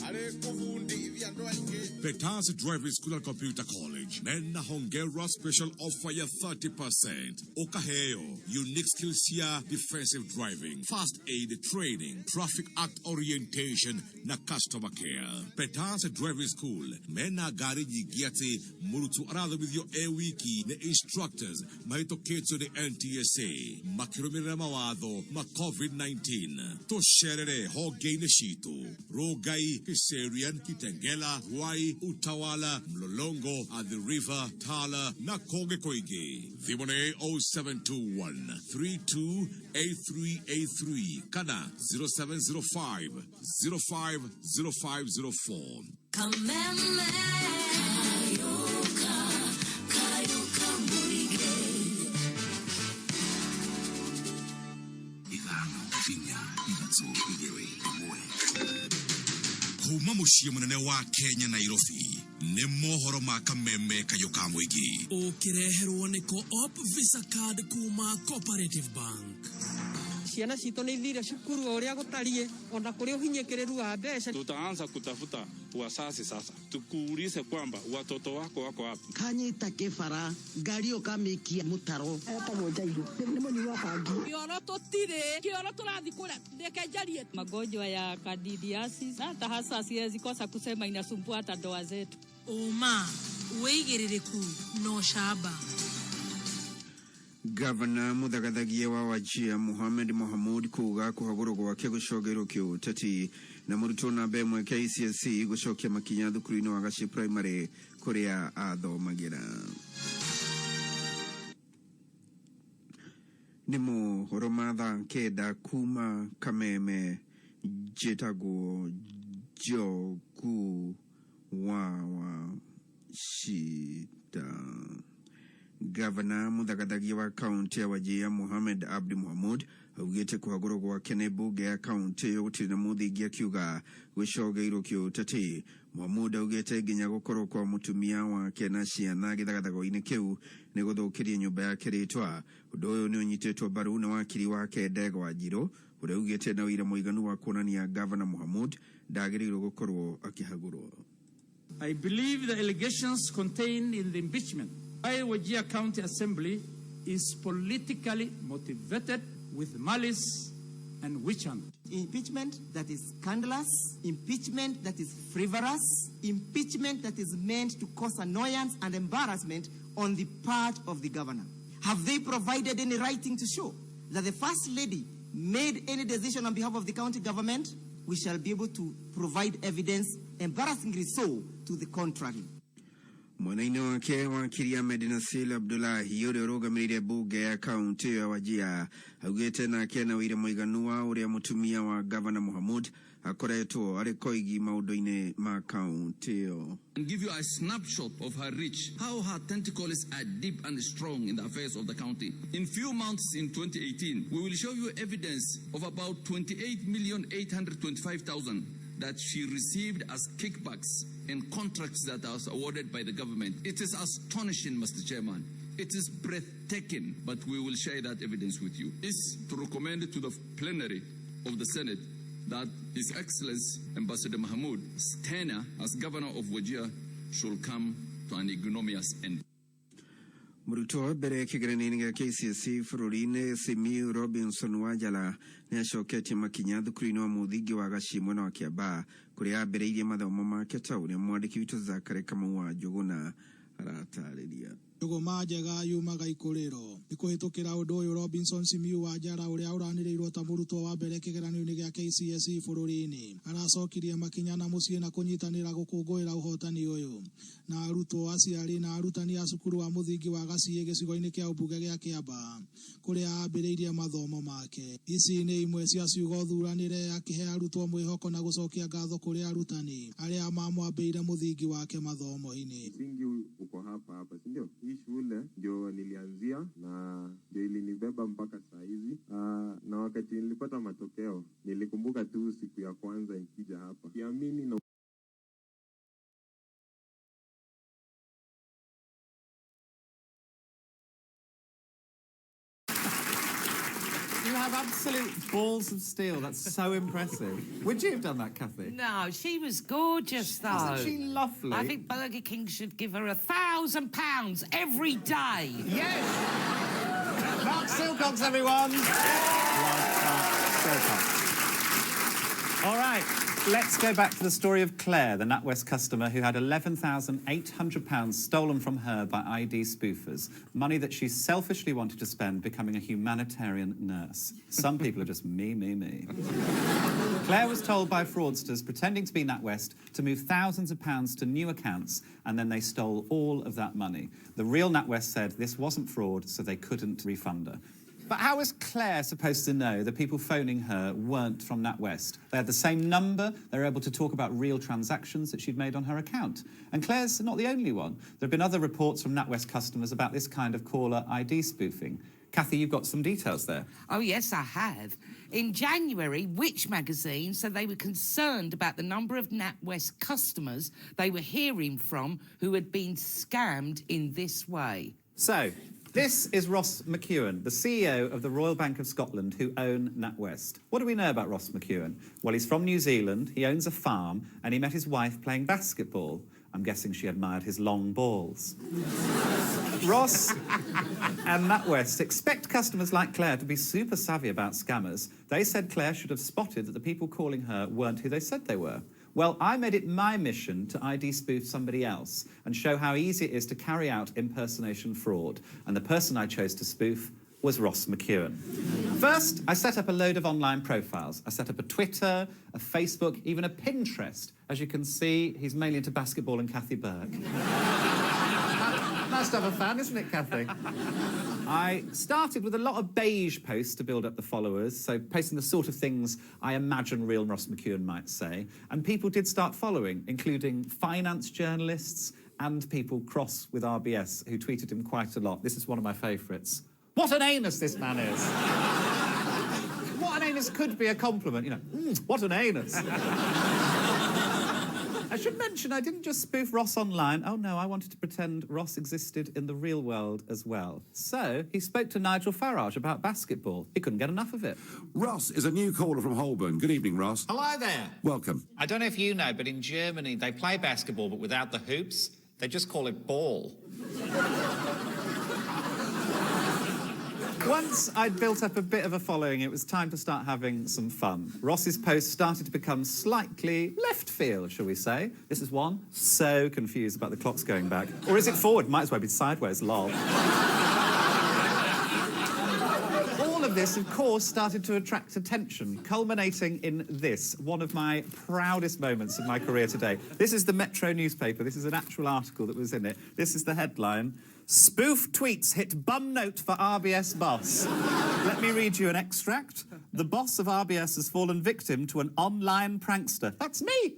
arĩ kũbundithia andũ aingĩ. Petans Driving School and Computer College mena hongera special offer ya 30% ũkaheo unique skills cia defensive driving, first aid training, traffic act orientation na customer care. Petans Driving School mena ngari nyingĩ atĩ mũrutwo arathomithio e wiki nĩ instructors mahĩtũkĩtio nĩ NTSA makĩrũmĩrĩra mawatho ma COVID-19. Tũcerere honge-inĩ citũ Rongai, Kiserian, Kitengela, Ruai, Utawala, Mlolongo, Athi River, Tala na kũngĩ kũingĩ. Thimũ nĩ 0721 328383 kana 0705 050504. Kameme. Kayuka, kayuka muige. Ithano inya ithatũ igĩrĩ ĩmwe kuma mũciĩ mũnene wa Kenya Nairobi nĩ mohoro ma kameme kayũ ka mũingĩ. Ũkĩreherwo nĩ Co-op Visa Card kuma Cooperative Bank. Ciana citũ nĩ ithire cukuru o ũrĩa gũtariĩ ona kũrĩ ũhinyĩkĩrĩru wa mbeca. Tutaanza kutafuta wazazi sasa, tukuulize kwamba watoto wako wako wapi. Kanyita kĩbara ngari ũkamĩikia mũtaro. Etagwo Njairũ nĩ mũnyui wa bangi. Kĩoro tũtirĩ kĩoro tũrathiĩ kũrĩa reke njarie. Magonjwa ya candidiasis hata hasa siwezi kosa kusema inasumbua hata ndoa zetu. Ũma, wĩigĩrĩrĩku na ũcamba. Gavana muthagathagia wa Wajir Mohamed Mohamud kuga kuhagũrwo gwake gũcogerwo kĩũteti na mũrutwo namba ĩmwe KCSE gũcokia makinya thukuru-inĩ wa Gaci Primary kũrĩa athomagĩra. Nĩ mohoro ma thaa 9 kuma Kameme, njĩtagwo Njogu wa Wachita. Gavana muthagathagia wa kaunti ya Wajir Mohamed Abdi Mohamud augĩte kũhagũrwo gwake nĩ mbunge ya kaunti ĩyo gũtirĩ na mũthingi, akiuga gũcogeirwo kĩũteti. Mohamud augĩte nginya gũkorwo kwa mũtumia wake na ciana gĩthagathago-inĩ kĩu nĩ gũthũkĩria nyũmba yake rĩtwa. Ũndũ ũyũ nĩ ũnyitĩtwo mbaru nĩ wakiri wake Ndegwa Njirũ, ũrĩa augĩte na ũira mũiganu wa kuonania Gavana Mohamud ndagĩrĩirwo gũkorwo akĩhagũrwo. I believe the allegations contained in the impeachment by Wajir County Assembly is politically motivated with malice and witch hunt. Impeachment that is scandalous, impeachment that is frivolous, impeachment that is meant to cause annoyance and embarrassment on the part of the governor. Have they provided any writing to show that the First Lady made any decision on behalf of the county government? We shall be able to provide evidence, embarrassingly so, to the contrary. Mwena-inĩ wake wakiri Ahmed Nasir Abdullahi ũrĩa ũrũgamĩrĩire mbunge ya kaunti ya Wajir augĩte nake na ũira mũiganu wa ũrĩa mũtumia wa Gavana Mohamud akoretwo arĩ koigi maũndũ-inĩ ma kaunti ĩyo. And give you a snapshot of her reach, how her tentacles are deep and strong in the affairs of the county. In few months in 2018, we will show you evidence of about 28,825,000 that she received as kickbacks in contracts that was awarded by the government. It is astonishing, Mr. Chairman. It is breathtaking, but we will share that evidence with you. Is to recommend to the plenary of the Senate that His Excellency Ambassador Mahmoud's tenure as governor of Wajir should come to an ignominious end. Mũrutwo wa mbere kĩgeranio-inĩ gĩa KCSE bũrũri-inĩ Simiyu Robinson Wanjala nĩ acoketie makinya thukuru-inĩ wa mũthingi wa Gaci mwena wa Kiambaa kũrĩa ambĩrĩirie mathomo make ta ũrĩa mwandĩki witũ Zakary Kamau wa Njũgũna aratarĩria. Njũgũma njega yumaga ikũrĩro. Nĩ kũhĩtũkĩra ũndũ ũyũ Robinson Simiyu Wanjara ũrĩa ũranĩrĩirwo ta mũrutwo wa mbere kĩgeranio-inĩ gĩa KCSE bũrũri-inĩ aracokirie makinya na mũciĩ na kũnyitanĩra gũkũngũĩra ũhotani ũyũ na arutwo, aciari na arutani a cukuru wa mũthingi wa Gaciĩ gĩcigo-inĩ kĩa ũmbunge gĩa Kiambaa kũrĩa ambĩrĩirie mathomo make. Ici nĩ imwe cia ciugo thuranĩre akĩhe arutwo mwĩhoko na gũcokia ngatho kũrĩ arutani arĩa mamwambĩire mũthingi wake mathomo-inĩ. Msingi uko hapa hapa, si ndio? Hii shule ndio nilianzia na ndio ilinibeba mpaka saa hizi. Na wakati nilipata matokeo nilikumbuka tu siku ya kwanza nikija hapa, kiamini na You have absolute balls of steel. That's so impressive. Would you have done that, Kathy? No, she was gorgeous, though. Isn't she lovely? I think Burger King should give her £1,000 every day. Yes! Mark Silcox, everyone! Love Mark Silcox. All right, let's go back to the story of Claire, the NatWest customer who had £11,800 stolen from her by ID spoofers, money that she selfishly wanted to spend becoming a humanitarian nurse. Some people are just me, me, me. Claire was told by fraudsters pretending to be NatWest to move thousands of pounds to new accounts, and then they stole all of that money. The real NatWest said this wasn't fraud, so they couldn't refund her. But how was Claire supposed to know the people phoning her weren't from NatWest? They had the same number, they were able to talk about real transactions that she'd made on her account. And Claire's not the only one. There have been other reports from NatWest customers about this kind of caller ID spoofing. Kathy, you've got some details there. Oh, yes, I have. In January, Which magazine said they were concerned about the number of NatWest customers they were hearing from who had been scammed in this way. So, this is Ross McEwen, the CEO of the Royal Bank of Scotland, who own NatWest. What do we know about Ross McEwen? Well, he's from New Zealand, he owns a farm, and he met his wife playing basketball. I'm guessing she admired his long balls. Ross and NatWest expect customers like Claire to be super savvy about scammers. They said Claire should have spotted that the people calling her weren't who they said they were. Well, I made it my mission to ID spoof somebody else and show how easy it is to carry out impersonation fraud. And the person I chose to spoof was Ross McEwan. First, I set up a load of online profiles. I set up a Twitter, a Facebook, even a Pinterest. As you can see, he's mainly into basketball and Kathy Burke. Nice to have a fan, isn't it, Kathy? I started with a lot of beige posts to build up the followers, so posting the sort of things I imagine real Ross McEwan might say. And people did start following, including finance journalists and people cross with RBS, who tweeted him quite a lot. This is one of my favourites. What an anus this man is! What an anus could be a compliment, you know. What an anus. I should mention I didn't just spoof Ross online. Oh, no, I wanted to pretend Ross existed in the real world as well. So he spoke to Nigel Farage about basketball. He couldn't get enough of it. Ross is a new caller from Holborn. Good evening, Ross. Hello there. Welcome. I don't know if you know, but in Germany, they play basketball, but without the hoops. They just call it ball. Once I'd built up a bit of a following, it was time to start having some fun. Ross's posts started to become slightly left field, shall we say. This is one. So confused about the clocks going back. Or is it forward? Might as well be sideways, lol. All of this, of course, started to attract attention, culminating in this, one of my proudest moments of my career today. This is the Metro newspaper. This is an actual article that was in it. This is the headline. Spoof tweets hit bum note for RBS boss. Let me read you an extract. The boss of RBS has fallen victim to an online prankster. That's me!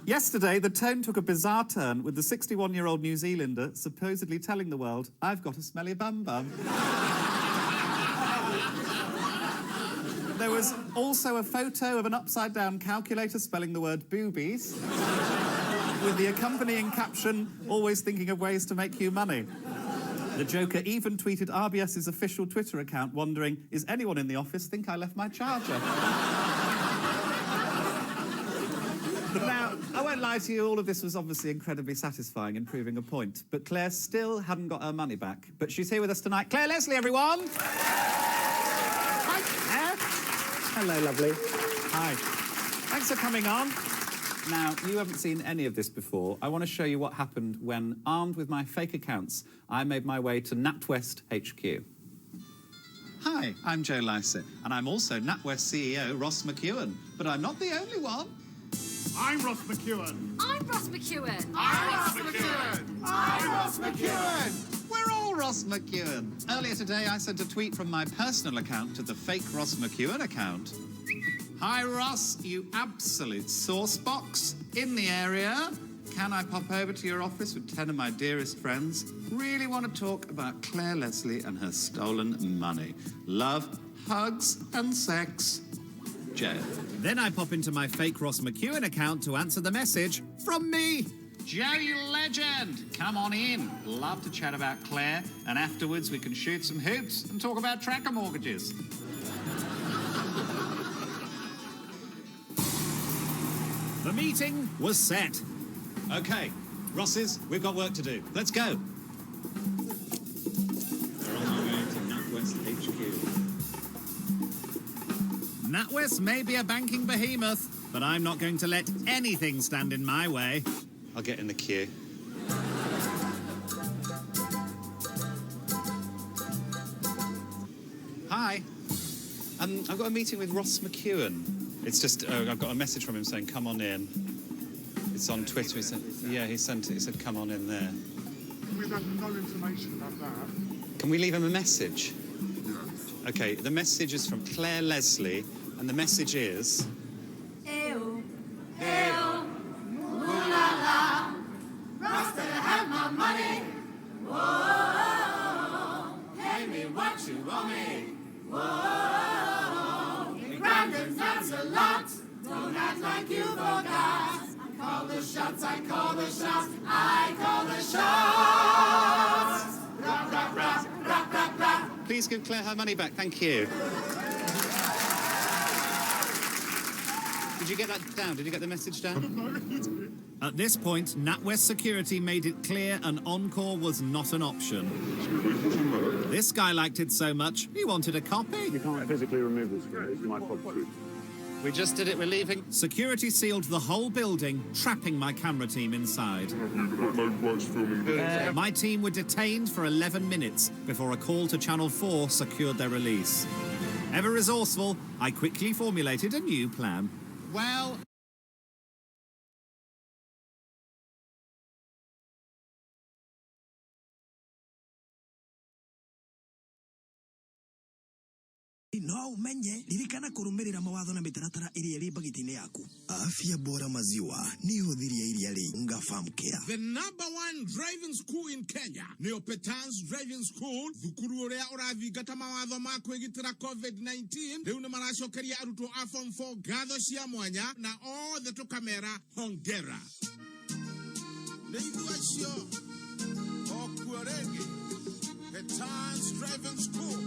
Yesterday, the tone took a bizarre turn with the 61-year-old New Zealander supposedly telling the world, I've got a smelly bum bum. There was also a photo of an upside-down calculator spelling the word boobies, with the accompanying caption, always thinking of ways to make you money. The Joker even tweeted RBS's official Twitter account, wondering, is anyone in the office think I left my charger? Now, I won't lie to you, all of this was obviously incredibly satisfying in proving a point, but Claire still hadn't got her money back. But she's here with us tonight. Claire Leslie, everyone! Hi, Claire. Hello, lovely. Hi. Thanks for coming on. Now, you haven't seen any of this before. I want to show you what happened when, armed with my fake accounts, I made my way to NatWest HQ. Hi, I'm Joe Lycett, and I'm also NatWest CEO Ross McEwan, but I'm not the only one. I'm Ross McEwan. I'm Ross McEwan. I'm Ross McEwan. I'm Ross McEwan. We're all Ross McEwan. Earlier today, I sent a tweet from my personal account to the fake Ross McEwan account. Hi, Ross, you absolute sauce box. In the area. Can I pop over to your office with 10 of my dearest friends? Really want to talk about Claire Leslie and her stolen money. Love, hugs, and sex. Joe. Then I pop into my fake Ross McEwan account to answer the message from me. Joe, you legend! Come on in. Love to chat about Claire, and afterwards we can shoot some hoops and talk about tracker mortgages. The meeting was set. OK, Rosses, we've got work to do. Let's go. We're on our way to NatWest HQ. NatWest may be a banking behemoth, but I'm not going to let anything stand in my way. I'll get in the queue. Hi. I've got a meeting with Ross McEwan. It's just, I've got a message from him saying, come on in. It's on Twitter. He said, yeah, he sent it. He said, come on in there. We've had no information about that. Can we leave him a message? Yeah. OK, the message is from Claire Leslie, and the message is... Ew. Ew. Ooh la la. Ross better have my money. Whoa. Pay me what you owe me. Whoa. Brandon's that's a lot. Don't act like you forgot. I call the shots, I call the shots, I call the shots. Rah, rah, rah, rah, rah, rah. Please give Claire her money back, thank you. Did you get that down? Did you get the message down? At this point, NatWest Security made it clear an encore was not an option. This guy liked it so much, he wanted a copy. You can't physically remove the screen, it's my property. We just did it, we're leaving. Security sealed the whole building, trapping my camera team inside. My team were detained for 11 minutes before a call to Channel 4 secured their release. Ever resourceful, I quickly formulated a new plan. Well, No umenye ririkana kurumirira mawatho na mitaratara iria iri bagiti-inĩ yaku. Afya Bora Maziwa nĩ ihũthĩri ya iria rĩ Unga Farm Care. The number one driving school in Kenya nĩyo Petans Driving School, thukuru ũrĩa ũrathingata mawatho ma kwĩgitĩra COVID-19. Rĩu nĩ maracokeria arutwo a form 4 ngatho cia mwanya na othe tũkamera hongera. Nĩ ithuĩ acio okuo rĩngĩ Petans Driving School.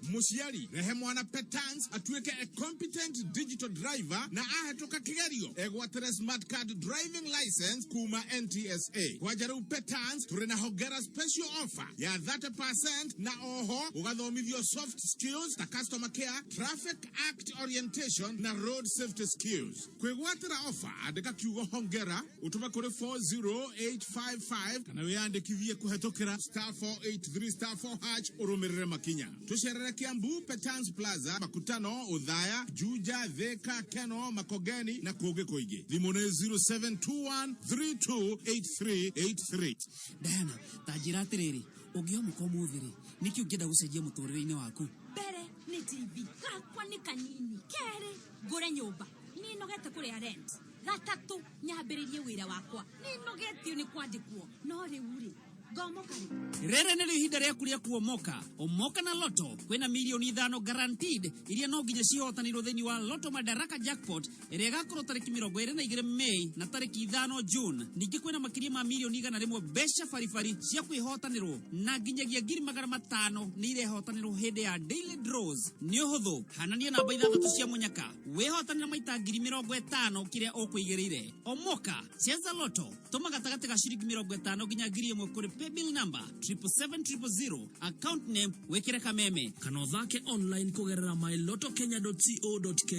Mũciari rehe mwana Petans atuĩke a competent digital driver na ahĩtũka kĩgerio egwatĩre smart card driving license kuma NTSA. Kwanja rĩu Petans tũrĩ na hongera special offer ya 30% na oho ũgathomithio soft skills ta customer care, traffic act orientation na road safety skills. Kwĩgwatĩra offer andĩka kiugo hongera ũtũme kũrĩ 40855 kana wĩyandĩkithie kũhetũkĩra star 483 star 4 hash ũrũmĩrĩre makinya. Tũcerere Kiambu Petans Plaza, Makutano, Othaya, Juja, Thika, Keno, Makongeni na kũngĩ kũingĩ. Thimũ nĩ 0721328383. Diana, ta njĩra atĩrĩrĩ, ũngĩomoka ũmũthĩ rĩ, nĩkĩ ũngĩenda gũcenjia mũtũrĩre-inĩ waku? Mbere nĩ TV gakwa nĩ kanini, kerĩ ngũre nyũmba, nĩ nogete kũrĩa rent, gatatũ nyambĩrĩrie wĩra wakwa, nĩ nogetio nĩ kwandĩkwo, no rĩu rĩ ngomoka rĩ. Rĩrĩ nĩrĩo ihinda rĩaku rĩa kuomoka. Omoka na Lotto kwĩna mirioni 5 guaranteed iria no nginya cihotanirwo thĩinĩ wa Lotto Madaraka Jackpot ĩrĩa ĩgakorwo tarĩki 22 Mei na tarĩki 5 June. Ningĩ kwĩna makĩria ma mirioni 100 mbeca baribari cia kwĩhotanĩrwo na nginyagia 500,000 nĩ irehotanĩrwo hĩndĩ ya daily draws. Nĩ ũhũthũ, hanania namba 6 cia mũnyaka wĩhotanĩre maita 50,000 kĩrĩa ũkũigĩrĩire. Omoka, cheza Lotto, tũma gatagatĩ ga ciringi 50 nginya 1,000 kũrĩ paybill number 777,000, account name wĩkĩre kameme kana ũthake online kũgerera mylotokenya.co.ke.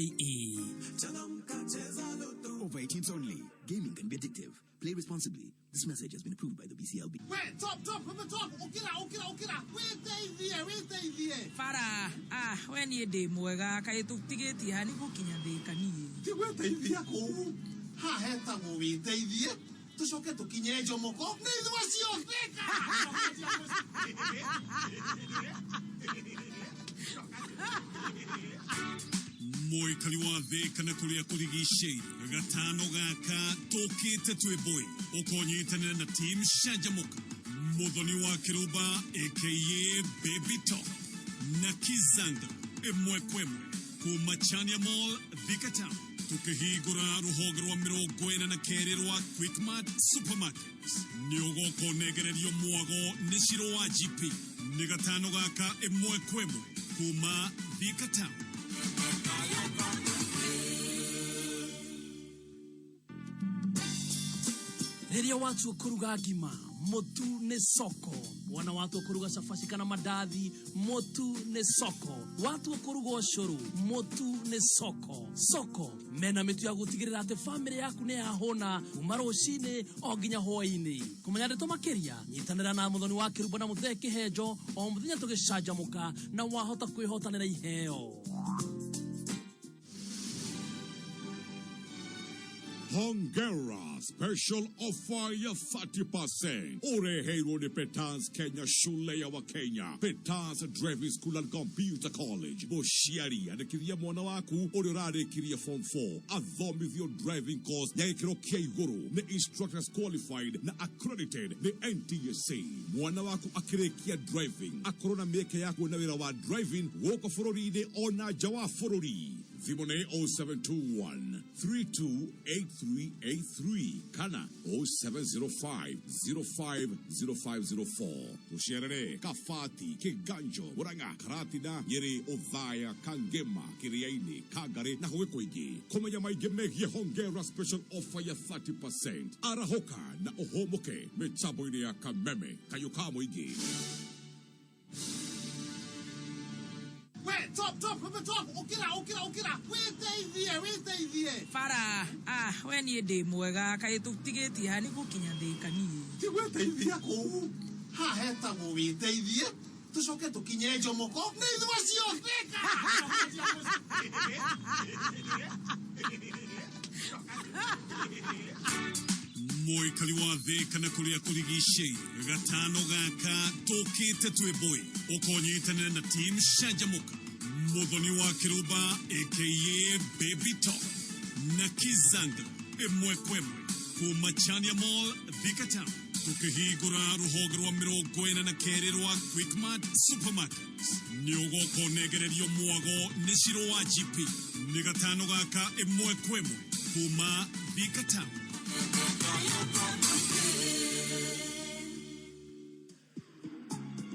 Over 18s only. Gaming can be addictive. Play responsibly. This message has been approved by the BCLB. Wait, top, top, from the top. Ukira, ukira, ukira. Wĩteithie, wĩteithie. Bara, ah, we niĩ ndĩ mwega, kaĩ tũtigĩtie ha nĩ gũkinya Thĩka niĩ. Ti gwĩteithia kũu. Haha hetagwo wĩteithie. Tũcoke tũkinye Njomoko. Nĩ ithuĩ acio Thĩka. Mũikari wa Thĩka na kũrĩa kũrigicĩirie gatano gaka tũkĩte twĩ mbũi ũkonyitanĩra na team Canjamũka, Mũthoni wa Kĩrũmba aka Baby Top na Kizanga ĩmwe kwa ĩmwe kuma Chania Mall, Thika Town, tukĩhingũra rũhonge rwa 42 rwa Quickmart Supermarket. Nĩ ũgoka ũnengererio mwago nĩ Ciro wa GP. Nĩ gatano gaka ĩmwe kwa ĩmwe kuma Thika Town. Rĩrĩa watua kũruga ngima, mũtu nĩ soko. Wona watua kũruga cabaci kana mandathi, mũtu nĩ soko. Watua kũruga ũcũrũ, mũtu nĩ soko. Soko mena mĩtu ya gũtigĩrĩra atĩ bamĩrĩ yaku nĩ yahũna kuma rũcinĩ o nginya hwaĩ-inĩ. Kũmenya ndeto makĩria, nyitanĩra na Mũthoni wa Kĩrumba na Mũthee Kĩhenjo o mũthenya tũgĩcanjamũka na wahota kwĩhotanĩra iheo. Hongera special offer ya 30% ũreheirwo nĩ Petans Kenya, shule ya Wakenya, Petans Driving School and Computer College. Mũciari andĩkithia mwana waku ũrĩa ũrarĩkirie form 4 athomithio driving course ya gĩkĩro kĩa igũrũ nĩ instructors qualified na accredited nĩ NTSA. Mwana waku akĩrĩkia driving akorwo na mĩeke ya kuona wĩra wa driving gũkũ bũrũri-inĩ ona nja wa bũrũri. Thimũ nĩ 0721 328383 kana 0705 050504. Tũcerere Kabati, Kĩganjo, Murang'a, Karatina, Nyĩrĩ, Othaya, Kangema, Kĩrĩa-inĩ, Kangari na kũngĩ kũingĩ. Kũmenya maingĩ megiĩ Hongera special offer ya 30%, arahũka na ũhũmũke mĩtambo-inĩ ya Kameme kayũ ka mũingĩ. We, Top top top ukira ukira ukira witeithie witeithie Bara ah we niĩ ndĩ mwega kaĩ tũtigĩtie ha nĩgũkinya Thĩka niĩ. Ti gwĩteithia kũu haha hetagwo wĩteithie tũcoke tũkinye Njomoko nĩ ithuĩ acio. Mũikari wa Thĩka na kũrĩa kũrigicĩirie gatano gaka tũkĩte twĩ mbũi ũkonyitanĩra na team Canjamũka, Mũthoni wa Kĩrũmba aka Baby Top na Kizanga ĩmwe kwa ĩmwe kuma Chania Mall, Thika Town, tũkĩhingũra rũhonge rwa 42 rwa Quickmart Supermarket. Nĩ ũgoka ũnengererio mwago nĩ Ciro wa GP. Nĩ gatano gaka ĩmwe kwa ĩmwe kuma Thika Town.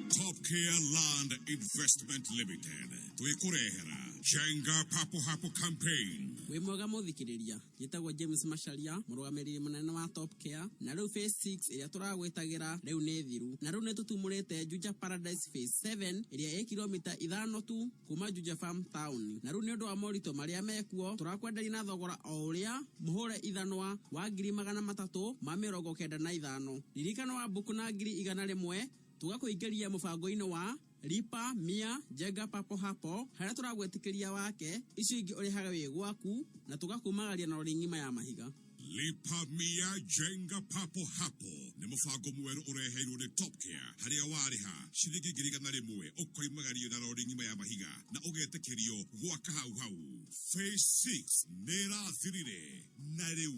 Top Care Land Investment Limited twĩkũrehera Jenga Papo Hapo campaign. Wĩ mwega mũthikĩrĩria, njĩtagwo James Macharia, mũrũgamĩrĩri mũnene wa Top Care, na rĩu phase 6 ĩrĩa tũragwĩtagĩra rĩu nĩ thiru, na rĩu nĩ tũtumũrĩte Juja Paradise phase 7 ĩrĩa ĩ kilomita 5 tu kuma Juja Farm Town. Na rĩu nĩ ũndũ wa moritũ marĩa mekuo, tũrakwenderia na thogora o ũrĩa mũhũre ithanwa wa 395,000. Ririkana wa mbuku na 100,000 tũgakũingĩria mũbango-inĩ wa Lipa Mia Jenga Papo Hapo harĩa tũragwĩtĩkĩria wake icio ingĩ ũrĩhaga wĩ gwaku na tũgakumagaria na rori ng'ima ya mahiga. Lipa Mia Jenga Papo Hapo nĩ mũbango mwerũ ũreheirwo nĩ Top Care harĩa warĩha ciringi 100,000 ũkoimagario na rori ng'ima ya mahiga na ũgetĩkĩrio gwaka hau hau. Phase 6 nĩ ĩrathirire na rĩu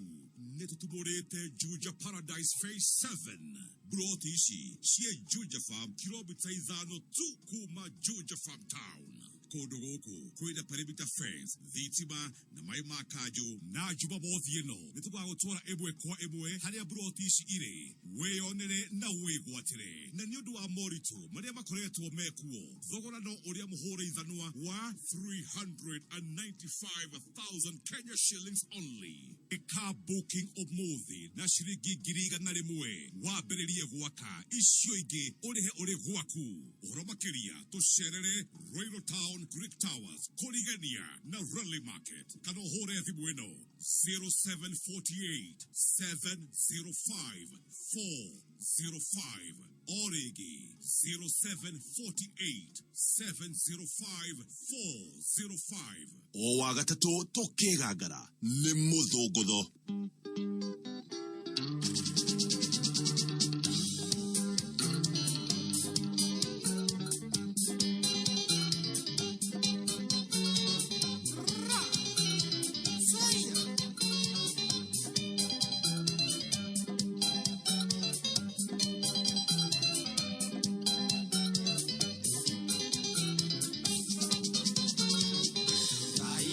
nĩ tũtumũrĩte Juja Paradise Phase 7. Mburoti ici ciĩ Juja Farm, kilomita 5 tu kuma Juja Farm Town. Kũndũ gũkũ kwĩna perimeter fence, thitima na maĩ ma kanjũ. Na Jumamothi ĩno nĩ tũgagũtwara ĩmwe kwa ĩmwe harĩa mburoti ici irĩ wĩyonere na wĩgwatĩre. Na nĩ ũndũ wa moritũ marĩa makoretwo mekuo, thogora no ũrĩa mũhũre ithanwa wa 395,000 Kenya shillings only. Ĩka booking ũmũthĩ na ciringi 100,000 wambĩrĩrie gwaka, icio ingĩ ũrĩhe ũrĩ gwaku. Ũhoro makĩria tũcerere Royal Town, Greek Towers, Kũrigania na Rally Market, kana ũhũre thimũ ĩno 0748 705 405, o rĩngĩ 0748 705 405. O wa gatatũ tũkĩgangara nĩ mũthũngũtho.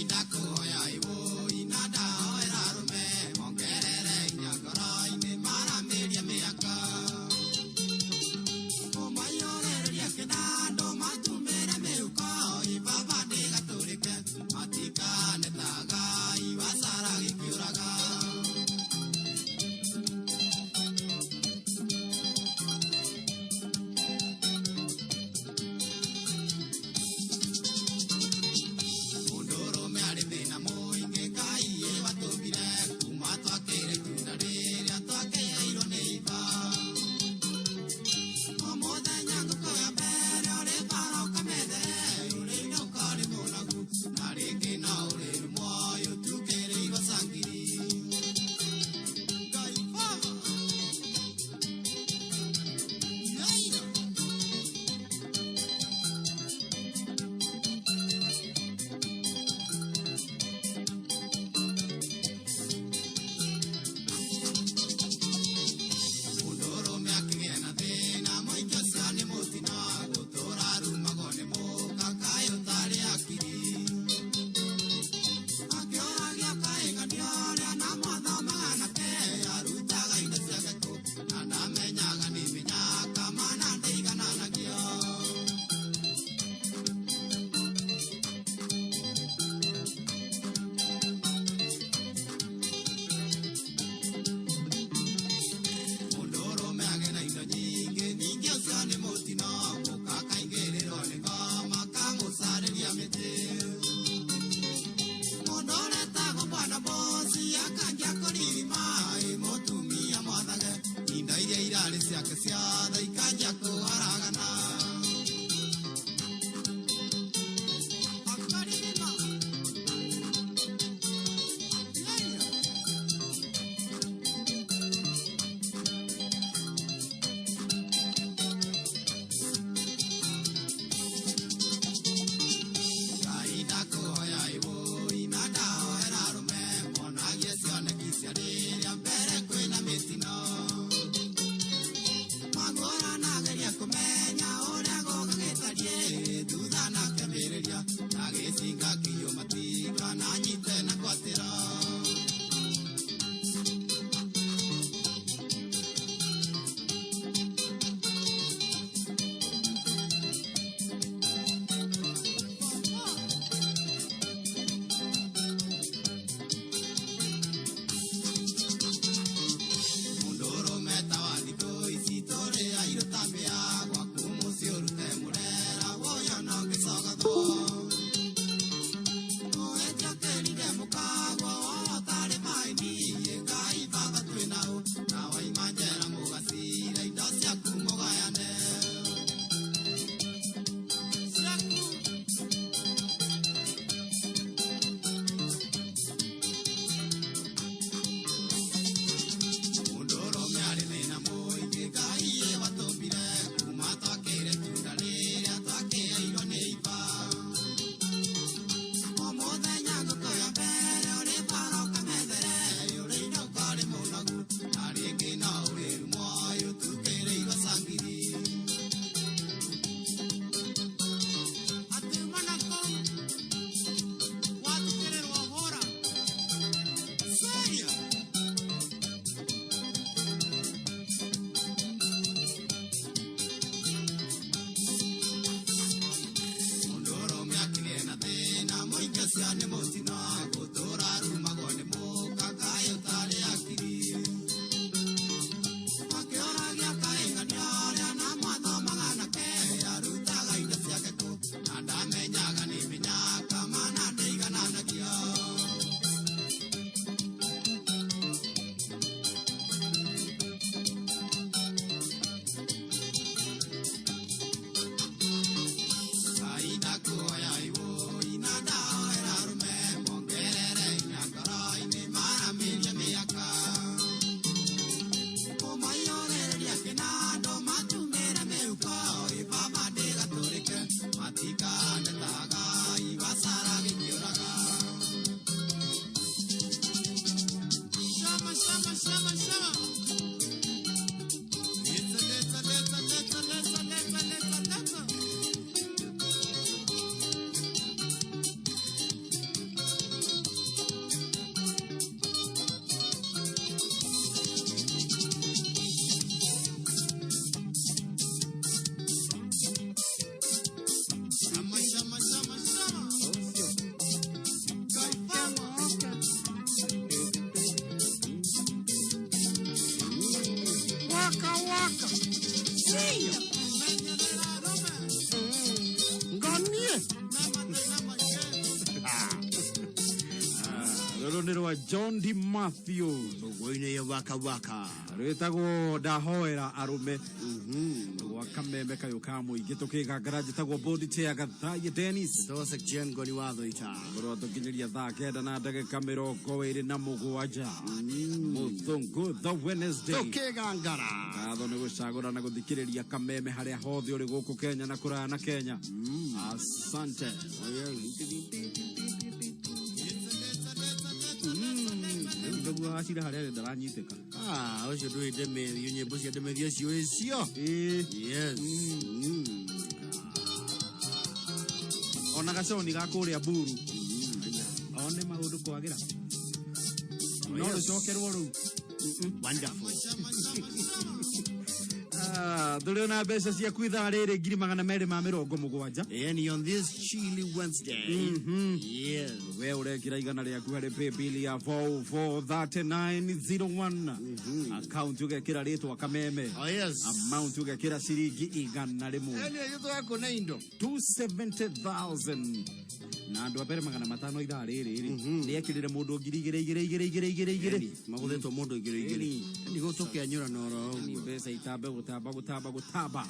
Inda kuhoya iwo inada hoera rume mongerere inya ngoro-inĩ. ciothe ikanjia kũharagana. Ngai ndakũhoya ĩwũi na ndahoera arũme monagie cioneki cia rĩrĩa mbere kwĩna mĩtino. Magũra nageria kũmenya ũrĩa gũgagĩtariĩ thutha na kĩambĩrĩria na gĩcinga kĩiyũ matinga na nyite na kwatĩra. Mũndũrũme ta wa thikũ ici tũrĩ airũ ta mĩa gwaku mũciĩ ũrute mũrera woyo na ũngĩcogothwo. Ũwĩtĩkĩrire mũkagwo wotarĩ maĩ niĩ Ngai baba twĩ nao na waima njera mũgacira indo ciaku mũgayane. Ciaku. Mũndũrũme arĩ thĩna mũingĩ Ngai ĩ watũmbire kuma twakĩre itunda rĩrĩa twakĩairwo nĩ iba. O mũthenya ngũkũ ya mbere ũrĩ bara ũkamethere ũrĩ inũka ũrĩ mũnogu na rĩngĩ no ũrĩru muoyo ũtukĩrĩirwo cangiri. Atiuma na kũu watukĩrĩrwo hũra Seria. Mũndũrũme akĩgĩa na thĩna mũingĩ ũcio nĩ mũtino gũtũra arumagwo nĩ mũka kaĩ ũtarĩ hakiri. Akĩũragia kaĩngania ũrĩa na mwathomaga nake arutaga indo ciake kũ na ndamenyaga nĩ mĩnyaka mana ndĩigananagia. Ngai ndakũhoya ĩwũi na ndahoera arũme mongerere hinya ngoro-inĩ maramĩrie mĩaka. Kũmaiyũrĩrĩria kĩnandũ matumĩre mĩhuko ĩ baba ndĩgatũrĩke matikahane ta Ngai wacara gĩkĩũraga. Shama, shama, shama, shama. Leta, leta, leta, leta, leta, leta, leta, leta. Shama, shama, shama, shama. Waka waka. See ya. Nganie. Rũrũ nĩ rwa John D. Matthew Rũgũinĩ ya waka waka rwĩtagwo ndahoera arũme gwa kameme kayũ ka mũingĩ tũkĩgangara njĩtagwo bondi chair Gathaie Dennis Joseph Jen Ngoni wa Thũita ngorwo tũkinyĩria thaa kenda na ndagĩka 27 mũthũngũ the Wednesday Tũkĩgangara ngatho nĩ gũcagũra na gũthikĩrĩria kameme harĩa hothe ũrĩ gũkũ Kenya na kũraya na Kenya asante Rĩu ndoguo wacira harĩa arĩ ndaranyitĩka Ah, ũcio ndũĩ ndemerio nyĩmbo cia ndemerio ciũĩ cio yes ona gaconi ga kũrĩa mburu one maũndũ kwagĩra no Yes. rũcokerwo rũu Wonderful. Ah, Tũrĩ ona mbeca ciaku ithaa rĩrĩ 270,000. And on this chilly Wednesday. Yes. We ũrekĩra 100 rĩaku harĩ paybill ya 443901, account ũgekĩra rĩtwa Kameme. Oh, yes. Amount ũgekĩra ciringi 100. Yani gĩtũ na indo 270,000 na andũ a mbere 500 ithaa rĩrĩ rĩ nĩ ekĩrĩre mũndũ ngiri igĩrĩ igĩrĩ igĩrĩ igĩrĩ igĩrĩ igĩrĩ. Magũthĩtwo mũndũ igĩrĩ igĩrĩ. Yani gũtũkĩanyũra na oro Ni mbeca itambe gũtamba gũtamba gũtamba.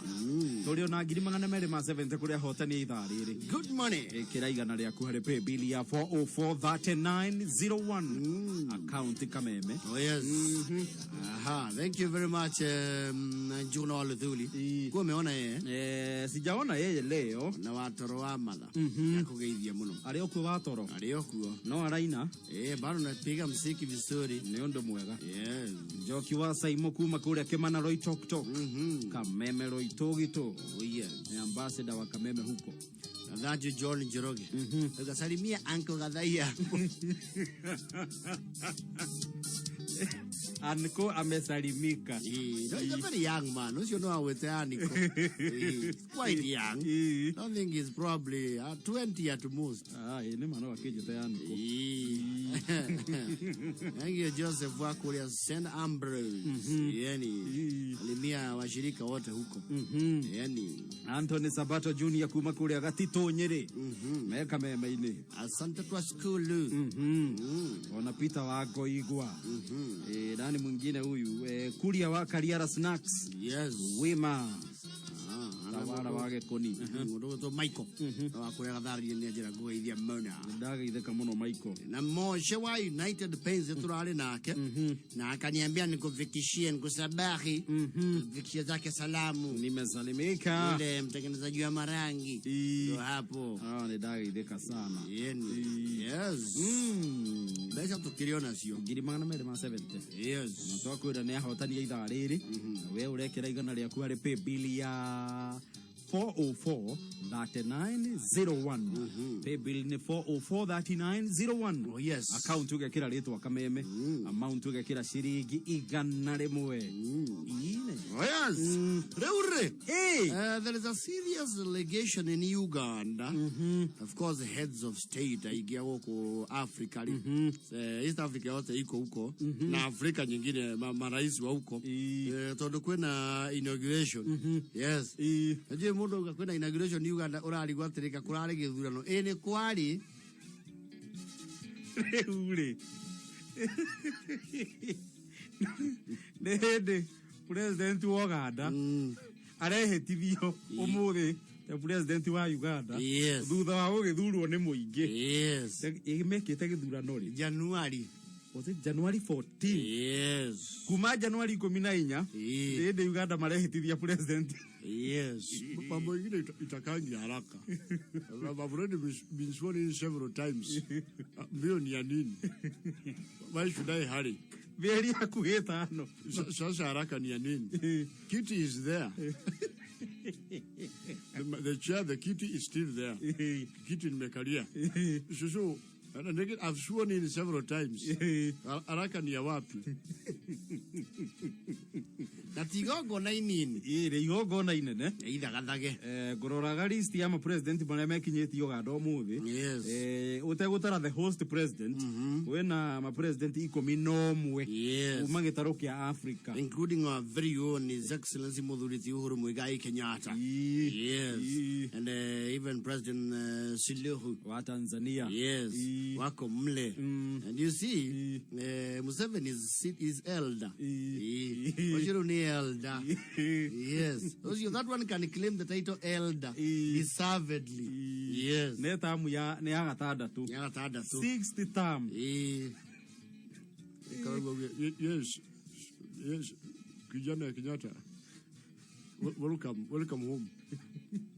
Tũrĩ ona 270,000 kũrĩa ahotani ithaa rĩrĩ. Good money. Ĩkĩra 100 rĩaku harĩ paybill ya 4043901, account Kameme. Oh yes. Aha, thank you very much, Njuna wa Luthuli. Kwa umeona yeye? Eh, sijaona yeye leo. Na watoro wa matha. Nakugeithia muno. Arĩ okuo watoro? Arĩ okuo. No araina? Eh, bado napiga mziki vizuri. Nĩ ũndũ mwega. Yes. Njoki wa Saimo kuma kũrĩa Kĩmana Roitoktok. Kameme Roitogito. Oh yes. Ni ambassador wa Kameme huko. Thank John Njoroge. Ukasalimia Uncle Gathaiya. Anko amesalimika. No, he's a very young man. Ucio no awete Aniko. He's quite young. I don't think he's probably 20 at most. Ah, nĩ mwana wakĩnjĩte Aniko. Thank you Joseph wa kuria St. Ambrose. Yani salimia washirika wote huko. Yani Anthony Sabato Junior kuma kuria Gatito Nyeri. Me Kameme-inĩ. Asante kwa skulu. Ona Peter wa Ngoigwa. Eh, nani mwingine huyu? Eh, Kuria wa Kariara Snacks. Yes. Wima. Tawara wa Gĩkũni. Mũndũ gwĩtwo Michael wa kũrĩa Gatharia nĩ anjĩra ngũgeithia mũno. Ndageithĩka mũno Michael. Na Moshe wa United Paints turarĩ nake na akaniambia nikufikishie, nikusabahi, nikufikishie zake salamu. Nimesalimika. Yule mtengenezaji wa marangi ndio hapo. Ah, nĩ ndageithĩka sana. Yeni. Yes. Mbeca tũkĩrĩ nacio 270,000. Yes. Na twakwĩra nĩ ahotani a ithaa rĩrĩ. Na we ũrekĩra 100 rĩaku harĩ paybill ya 4043901. Paybill nĩ 4043901. Oh, yes. Account ũgekĩra rĩtwa Kameme. Amount ũgekĩra ciringi 100. Ine. Oh, yes. Rĩu rĩ, there is a serious allegation in Uganda. Of course, the heads of state aingĩ a gũkũ Africa rĩ. East Africa yote iko huko na Afrika nyingine marais wa huko, tondũ kwĩna inauguration. Yes. Najua mũndũ auga kwĩna inauguration Uganda ũrarigwo atĩrĩka kũrarĩ gĩthurano. Ĩ nĩ kwarĩ. Rĩu rĩ, nĩ hĩndĩ president wa Uganda arehĩtithio ũmũthĩ ta president wa Uganda. Yes. Thutha wa gũgĩthurwo nĩ mũingĩ. Yes. Mekĩte gĩthurano rĩ? January. Was it January 14? Yes. Kuma January 14 hĩndĩ Uganda marehĩtithia president. Yes. Mambo ingine itakangi haraka. I've already been sworn in several times. Mbio ni ya nini? Why should I hurry? Mĩeri hakuhĩ ĩtano. Sasa haraka ni ya nini? Kiti is there. The chair, the kiti is still there. Kiti nimekalia. So, and again, I've sworn in several times. Haraka ni ya wapi? Na ti igongona inini. Ĩ rĩ igongona inene. Ithagathage. Ngũroraga list ya ma-president marĩa mekinyĩtie Uganda ũmũthĩ. Yes. Ũtegũtara the host president, kwĩna ma-president 11. Yes. Kuma gĩtarũ kĩa Africa. Including our very own His Excellency Muthuri ti Uhuru Muigai Kenyatta. Yes. And even President Suluhu wa Tanzania. Yes. Wako mle. And you see, Museveni is elder. Ochiru ni elder. Yes. Ocio, that one can claim the title elder deservedly. Yes. Nĩ tamu ya nĩ ya gatandatũ. Ya gatandatũ. Sixth term. Yes. Yes. Kijana Kenyatta. Welcome, welcome home.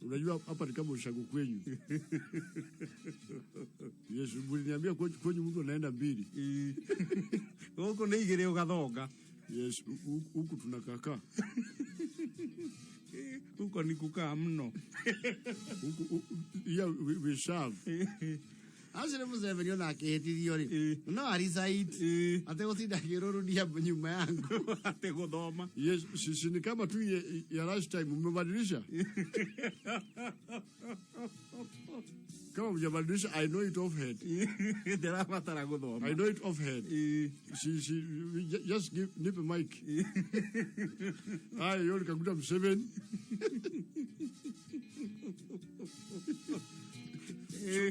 Unajua hapa ni kama ushago kwenyu. Yes, uliniambia kwenyu mtu anaenda mbili. Huko nĩ igĩrĩ ũgathonga. Yes, huku tunakakaa. Huko ni kukaa mno. Huku, yeah, we serve. Acio Museveni ona akĩhĩtithio rĩ, no arecite ategũtinda akĩrũrũria nyuma yangu. Ategũthoma. Yes, si ni kama tu ya last time umebadilisha. Kama hujabadilisha, I know it off head. Ndĩrabatara gũthoma. I know it off head. Si, just give nipe mic. Haya, Yoweri Kaguta Museveni.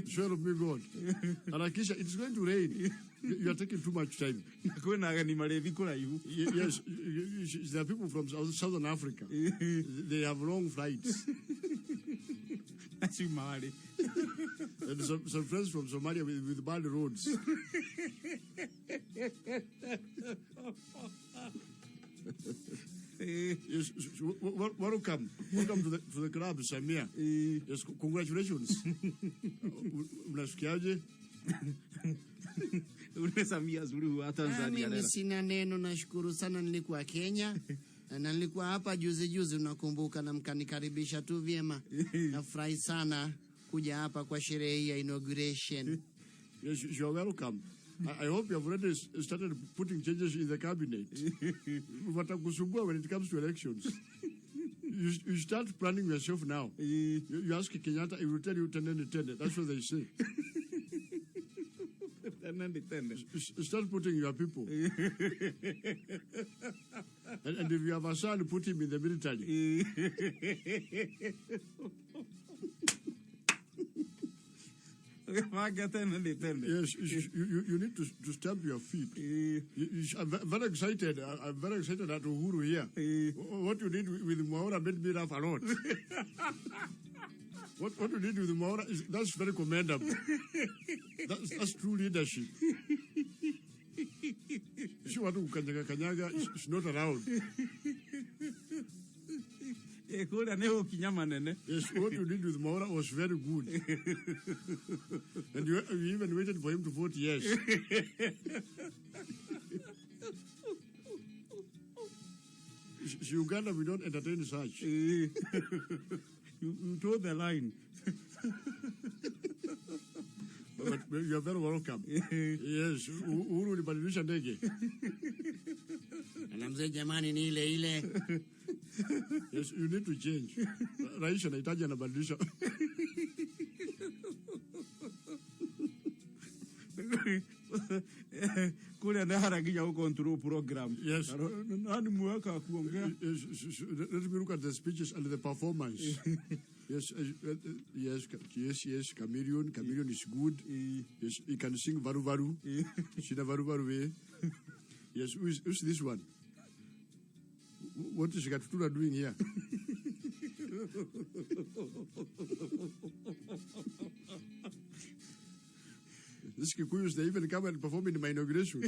So help me God. Harakisha, it's going to rain. You are taking too much time. Na kwĩna ageni marĩthi kũraihu. Yes, there are people from Southern Africa. They have long flights. Somali. And some friends from Somalia with bad roads. Yes, welcome. Welcome to the club, Samia. Yes, congratulations. Unasikiaje? Ule Samia Suluhu wa Tanzania. Mimi Lera. sina neno, nashukuru sana. Nilikuwa Kenya na nilikuwa hapa juzi juzi, unakumbuka, na mkanikaribisha tu vyema. Nafurahi sana kuja hapa kwa sherehe hii ya inauguration. Yes, you are welcome. I hope you have already started putting changes in the cabinet. Watakusumbua when it comes to elections. You start planning yourself now. You ask Kenyatta, he will tell you 10 and 10. That's what they say. 10 and 10. Start putting your people. And if you have a son, put him in the military. Manga 10 and 10. Yes, you need to stamp your feet. I'm very excited. I'm very excited at Uhuru here. What you did with Mwaura made me laugh a lot. What you did with Mwaura is that's very commendable. That's true leadership. Si watu kukanyaga kanyaga is not allowed. Kũrĩa nĩ gũkinya manene. Yes, what you did with Mwaura was very good. And you even waited for him to vote yes. Uganda, we don't entertain such. You toe the line. But you are very welcome. Yes, Uhuru ulibadilisha ndege. Na mzee jamani, ni ile ile. Yes, you need to change. Rais anahitaji anabadilisha. Kule nĩ haraginya gũ control program. Yes. Nani mwaka kuongea? Yes, let me look at the speeches and the performance. Yes, yes, yes, yes. Chameleon, Chameleon is good. Yes, he can sing varu varu. Shida varu varu. Eh? Yes, who's this one? What is Gatutura doing here? These Kikuyus, they even come and perform in my inauguration.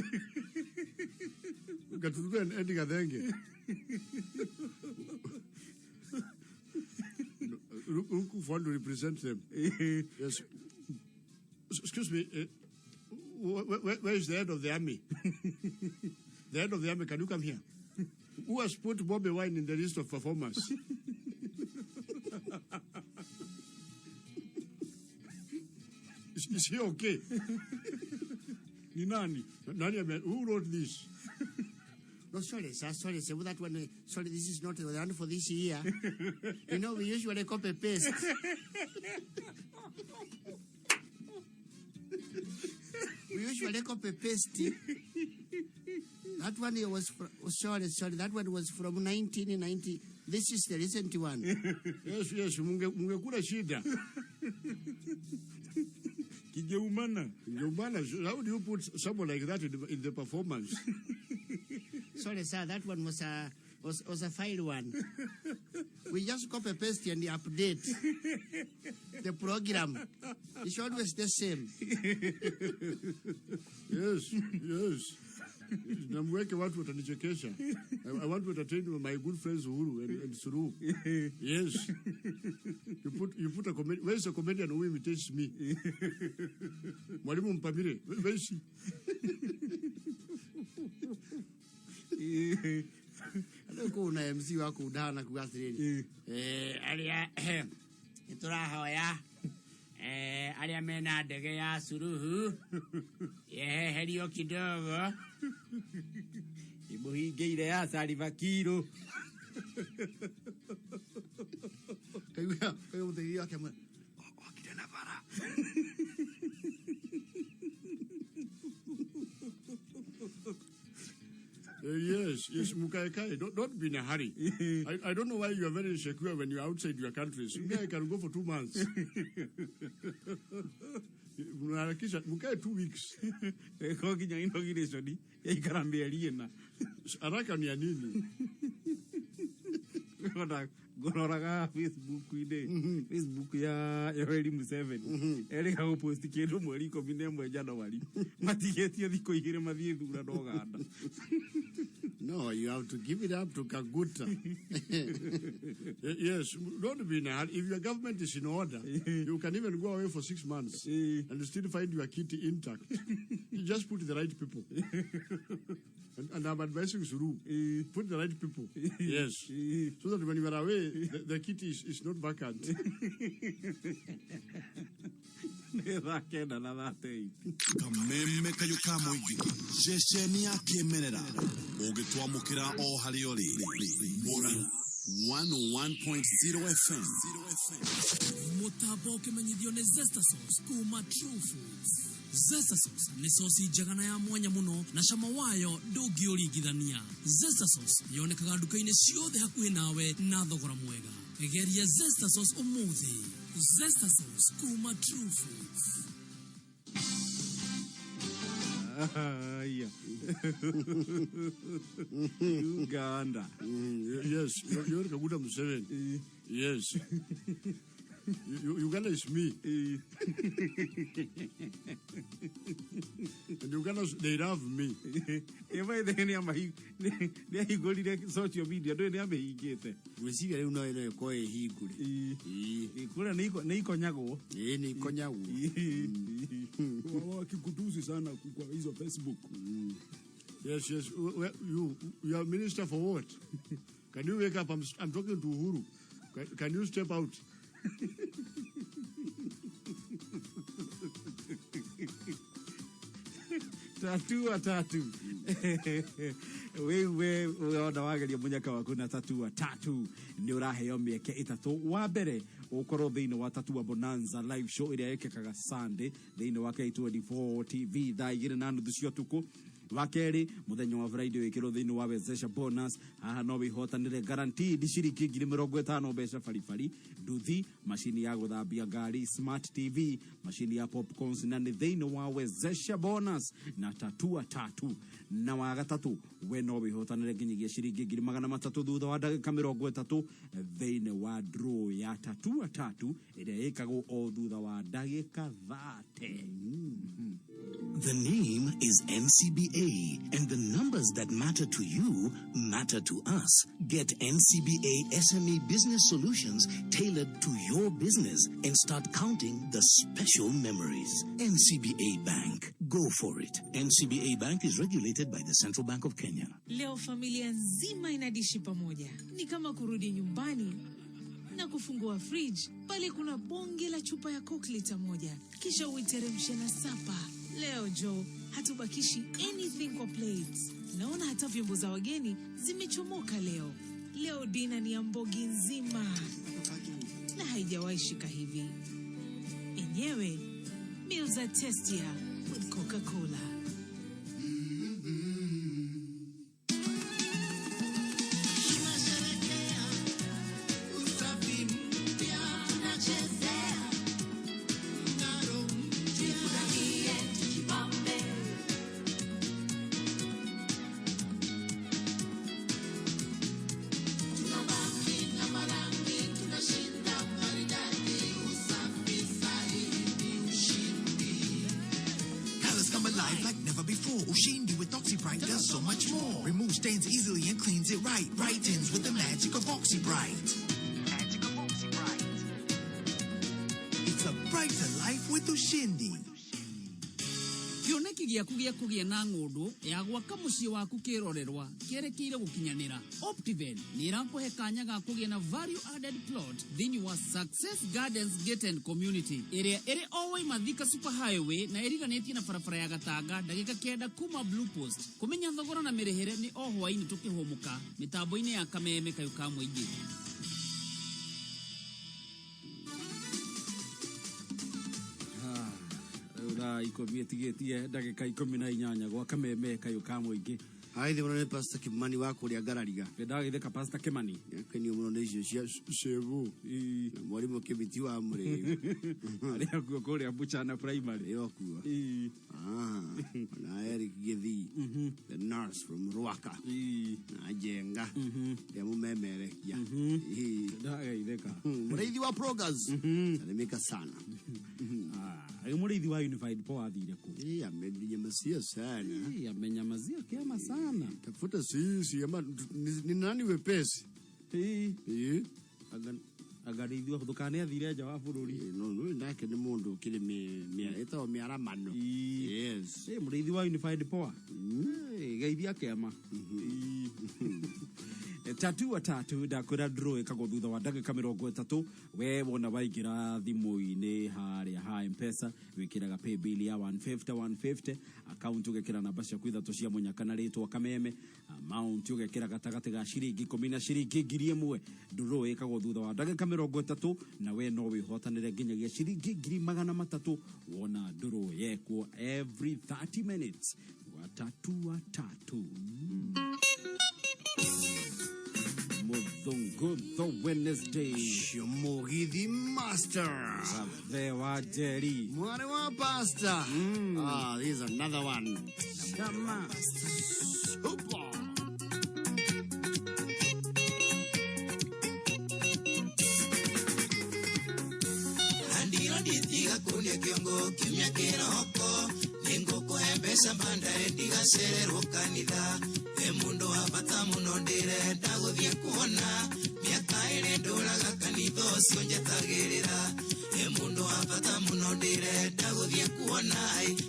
Gatutura and Eddie Gathenge. Look who want to represent them. Yes. Excuse me, where is the head of the army? The head of the army, can you come here? Who has put Bobi Wine in the list of performers? Is he okay? Ni nani? Nani, who wrote this? No, sorry, sir, sorry, sir. That one, sorry, this is not the one for this year. You know, we usually copy paste. We usually copy paste. That one was sorry, sorry. That one was from 1990. This is the recent one. Yes, yes. Mungekula shida. Kigeumana. Kigeumana. How do you put someone like that in the performance? Sorry, sir. That one was a file one. We just copy paste and update the program. It's always the same. Yes, yes. Namweke watu watanichekesha. I want to entertain my good friends Uhuru and Suluhu. Yes. You put a comedian. Where is the comedian who imitates me? Mwalimu Mpamire. Where is he? Rĩu na MC waku ndahana kuga atĩrĩrĩ, arĩa nĩtũrahoya Arĩa mena ndege ya Suluhu yeherio kidogo. Imuhingĩire ya Salva Kiir. Kaigua kaigua mũteithia wake amwe okire na bara. Yes, yes, Mukaekai, don't be in a hurry. I don't know why you are very insecure when you are outside your countries. Me, I can go for 2 months. Mnaharakisha, mkae 2 weeks. Ko nginya inauguration yaikara mĩeri 4. Haraka ni ya nini? Ona ngũroraga Facebook-inĩ, Facebook ya Yoweri Museveni erĩga gũposti kĩndũ mweri 11 Januari, matigĩtie thikũ 2 mathiĩ thurano Uganda. No, you have to give it up to Kaguta. Yes, don't be in a hurry. If your government is in order, you can even go away for 6 months and still find your kitty intact. You just put the right people. And I'm advising Suru, put the right people. Yes. So that when you are away, the kitty is not vacant. Nĩ thaa 9 na 38. Kameme kayũ ka mũingĩ, ceceni ya kĩmerera ũngĩtwamũkĩra o harĩa ũrĩ. Mũrang'a 101.0 FM. Mũtambo ũkĩmenyithio nĩ Zesta Sauce kuma True Foods. Zesta Sauce nĩ sosi njega na ya mwanya mũno, na cama wayo ndũngĩũringithania. Zesta Sauce yonekaga nduka-inĩ ciothe hakuhĩ nawe na thogora mwega. Geria Zesta Sauce ũmũthĩ. Zesta Sauce kuma True Foods. Aya. Uganda. Yes, you're Kaguta Museveni. Yes. Uganda is me. And Uganda, they love me. Ĩmaithe nĩ ahingũrire social media, ndũĩ nĩ amĩhingĩte. Ngwĩciria rĩu no ĩno ĩkorwo ĩhingũre. Kũrĩa nĩ ikonyagwo. Ĩĩ, nĩ ikonyagwo. Wakikutusi sana kwa hizo Facebook. Yes. You are minister for what? Can you wake up? I'm talking to Uhuru. Can you step out? Tatua tatu. Wewe wona wageria munyaka waku na tatua tatu, nĩ ũraheo mĩeke 3. Wa mbere, ũkorwo thĩinĩ wa Tatua Bonanza live show ĩrĩa ĩkĩkaga Sunday thĩinĩ wa K24 TV thaa 2:30 cia ũtukũ. Wa kerĩ, mũthenya wa Friday wĩkĩrwo thĩinĩ wa Wezesha Bonus. Haha no wĩhotanĩre guaranteed ciringi 50,000 mbeca baribari, nduthi, macini ya gũthambia ngari, smart TV, macini ya popcorns, na nĩ thĩinĩ wa Wezesha Bonus na tatua tatu. Na wa gatatũ, we no wĩhotanĩre nginyagia ciringi 300,000 thutha wa ndagĩka 30 thĩinĩ wa draw ya tatua tatu ĩrĩa ĩkagwo o thutha wa ndagĩka 30. The name is NCBA, and the numbers that matter to you matter to us. Get NCBA SME business solutions tailored to your business and start counting the special memories. NCBA Bank. Go for it. NCBA Bank is regulated by the Central Bank of Kenya. Leo familia nzima inadishi pamoja, ni kama kurudi nyumbani na kufungua fridge. Pale kuna bonge la chupa ya Coke lita 1, kisha uiteremshe na supper. Leo Jo, hatubakishi anything kwa plates. Naona hata vyombo za wageni zimechomoka leo. Leo dinner ni ya mbogi nzima na haijawahi shika hivi. Enyewe meals are tastier with Coca-Cola. Tunasherekea usafi mpya, tunachezea mng'aro mpya, tufurahie tujibambe. Tunabaki na marangi, tunashinda maridadi, usafi sahihi ni ushindi. Colors come alive like never before. Ushindi with OxyBright does so much more. Removes stains easily and cleans it right. Brightens with the magic of OxyBright. Magic of OxyBright. It's a brighter life with Ushindi. Kĩoneki gĩaku gĩa kũgĩa na ng'ũndũ ya gwaka mũciĩ waku kĩrorerwa kĩerekeire gũkinyanĩra. Optiven nĩ ĩrakũhe kanya ga kũgĩa na value added plot thĩinĩ wa Success Gardens Gated Community ĩrĩa ĩrĩ o waima Thika Super Highway na ĩriganĩtie na barabara ya Gatanga ndagĩka 9 kuma Blue Post. Kũmenya thogora na mĩrĩhĩre nĩ o hwaĩ-inĩ tũkĩhũmũka mĩtambo-inĩ ya Kameme kayũ ka mũingĩ. Rĩu thaa 10 ĩtigĩtie ndagĩka 18 gwa Kameme kayũ ka mũingĩ. Aithe mũno nĩ Pastor Kimani wa kũrĩa Ngarariga. Ndagĩtheka Pastor Kimani. Nĩakenio mũno nĩ icio cia cebu. Na mwarimũ Kĩmiti wa Mũrĩu. Arĩa kuo kũrĩa Buchana Primary. Ĩyo kuo. Na Eric Gĩthii. The nurse from Ruaka. Na Njenga. Rĩa mũmemerekia. Ndagĩtheka. Mũrĩithi wa Progress. Salimika sana. Rĩu mũrĩithi wa Unified Power athire kũ? Amenyamazia sana. Amenyamazia kĩama sana. Tafuta sisi ama ni nani wepesi? Anga rĩithi ndũkane athire nja wa bũrũri. No no nake nĩ mũndũ ũkĩrĩ ĩtagwo mĩaramano. Yes. Mũrĩithi wa Unified Power. Geithia kĩama. Tatu wa tatu ndakwĩra draw ĩkagwo thutha wa ndagĩka 30. We wona waingĩra thimũ-inĩ harĩa ha Mpesa, wĩkĩraga pay bill ya 150 150, account ũgekĩra namba ciaku ithatũ cia mũnyaka na rĩtwa Kameme, amount ũgekĩra gatagatĩ ga ciringi 10 na ciringi 1000. Draw ĩkagwo thutha wa ndagĩka 30 na we no wĩhotanĩre nginyagia ciringi 300,000 wona draw yekwo every 30 minutes. Watatu watatu Muthungutho Wednesday. Mugithi Master. Wathe wa Njeri. Mwarĩ wa Pastor. Ah, this is another one. Chama. Super. Andiro nditiga kunia kiongo kiumia kĩroko nĩngũkũhe mbeca bandae ndigacererwo kanitha e mũndũ wa bata mũno ndĩrenda gũthiĩ kuona mĩaka ĩrĩ ndũraga kanitha ũcio njetagĩrĩra e mũndũ wa bata mũno ndĩrenda gũthiĩ kuona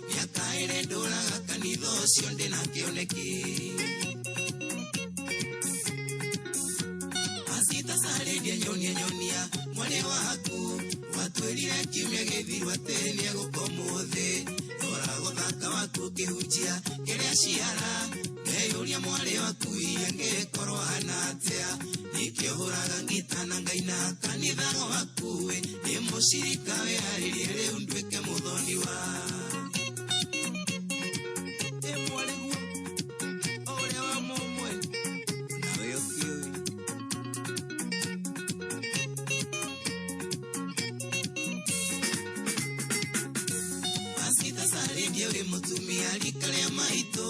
mĩaka ĩrĩ ndũraga kanitha ũcio ndĩna kĩoneki. Pasita sarĩria nyonia nyonia mwarĩ waku watwĩrire kiumia gĩthiru atĩ nĩegũka ũmũthĩ rora gũthaka waku ũkĩhunjia kĩrĩa ciara ngeyũria mwarĩ waku angĩkorwo hana atĩa nĩkĩo hũraga ngita na ngaina kanitha waku nĩ mũcirika wĩharĩrie rĩu nduĩke mũthoni wa mwarĩguo ũrĩa wa mũmwe nawe ũkĩũĩ. Pasita sarĩria wĩ mũtumia rika rĩa maitũ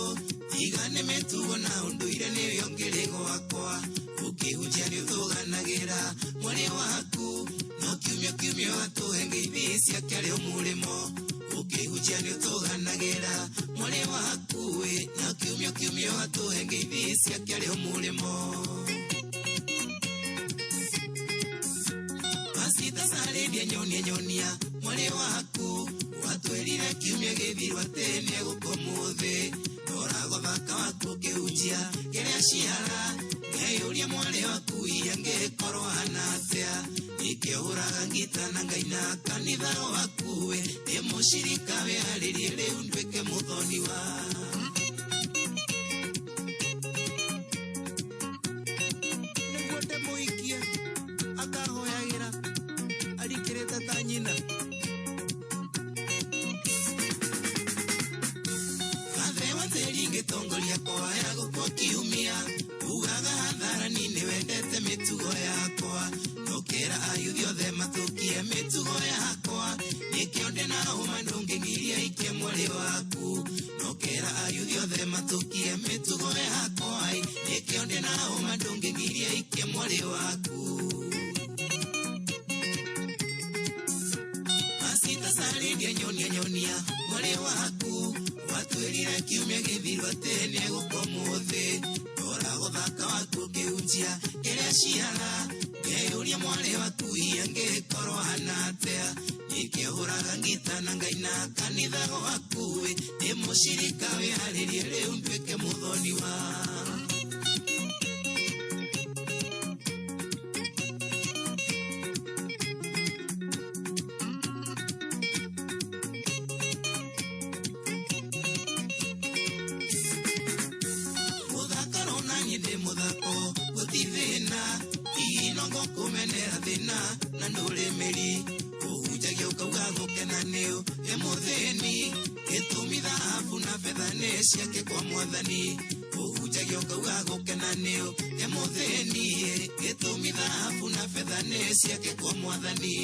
tigane mĩtugo na ũndũire nĩyo ngĩrĩ gwakwa ũkĩhunjia nĩ ũthũganagĩra mwarĩ waku no kiumia kiumia watũhe ngeithi ciake arĩ o mũrĩmo ũkĩhunjia nĩ ũtũganagĩra mwarĩ waku no kiumia kiumia watũhe ngeithi ciake arĩ o mũrĩmo. Pasita sarĩria nyonia nyonia mwarĩ waku watwĩrire kiumia gĩthiru atĩ nĩegũka ũmũthĩ rora gũthaka waku ũkĩhunjia kĩrĩa ciara ngeyũria mwarĩ waku angĩkorwo hana atĩa nĩkĩo hũraga ngita na ngaina kanitha waku nĩ mũcirika wĩharĩrie rĩu nduĩke mũthoni wa nĩguo ndĩmũikie akahoyagĩra arikĩrĩte ta nyina. Ngĩtongoria kwaya gũkwa kiumia ugaga hatharani nĩ wendete mĩtugo yakwa ndũkĩra ayuthi othe matũkie mĩtugo yakwa nĩkĩo ndĩna hũma ndũngĩgiria ikie mwarĩ waku ndũkĩra ayuthi othe matũkie mĩtugo yakwa nĩkĩo ndĩna hũma ndũngĩgiria ikie mwarĩ waku. Pasita sarĩria nyonia nyonia mwarĩ waku watwĩrire kiumia gĩthiru atĩ nĩegũka ũmũthĩ rora gũthaka waku ũkĩhunjia kĩrĩa ciara ngeyũria mwarĩ waku angĩkorwo hana atĩa nĩkĩo hũraga ngita na ngaina kanitha gwaku nĩ Mũcirika wĩharĩrie rĩu nduĩke mũthoni wa. Mũthako rona niĩ ndĩ mũthako gũti thĩna inongo kũmenera thĩna na ndũrĩ mĩri ũhunjagia ũkauga gũkena nĩũ e mũthĩni gĩtũmi thahabu na betha nĩ ciake kwa mwathani ũhunjagia ũkauga gũkena nĩũ e mũthĩni gĩtũmi thahabu na betha nĩ ciake kwa mwathani.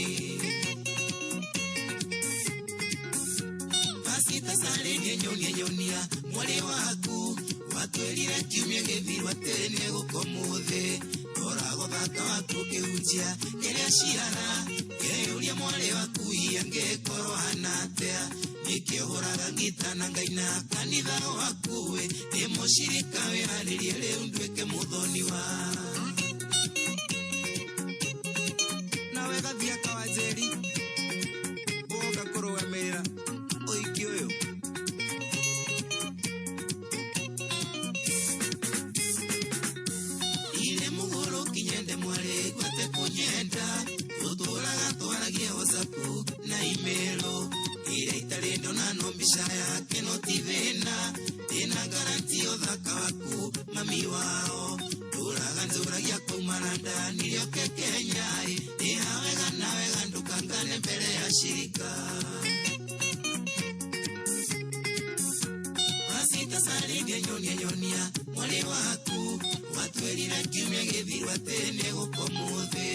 Pasita sarĩrie nyonia nyonia mwarĩ waku watwĩrire kiumia gĩthiru atĩ nĩegũka ũmũthĩ rora gũthaka waku ũkĩhunjia kĩrĩa ciara ngeyũria mwarĩ waku angĩkorwo hana atĩa nĩkĩo hũraga ngita na ngaina kanitha waku ĩ ndĩ mũcirika wĩharĩrie rĩu nduĩke mũthoni wa. Nawe gathiaka wa Njeri ũgoka kũrũgamĩrĩra ũhiki ũyũ. Ile mũgũrũ kinyende mwarĩ gwate kũnyenda tũtũraga twaragia WhatsApp na email ĩrĩa itarĩ ndona no mbica yake no ti thĩna ndĩna garanti ũthaka waku mami wao ndũraga nzũragia kauma ndani rĩoke Kenya ndĩha wega na wega ndũkangane mbere ya shirika. Pasita sarĩrie nyonia nyonia mwarĩ waku watwĩrire kiumia gĩthiru atĩ nĩegũka ũmũthĩ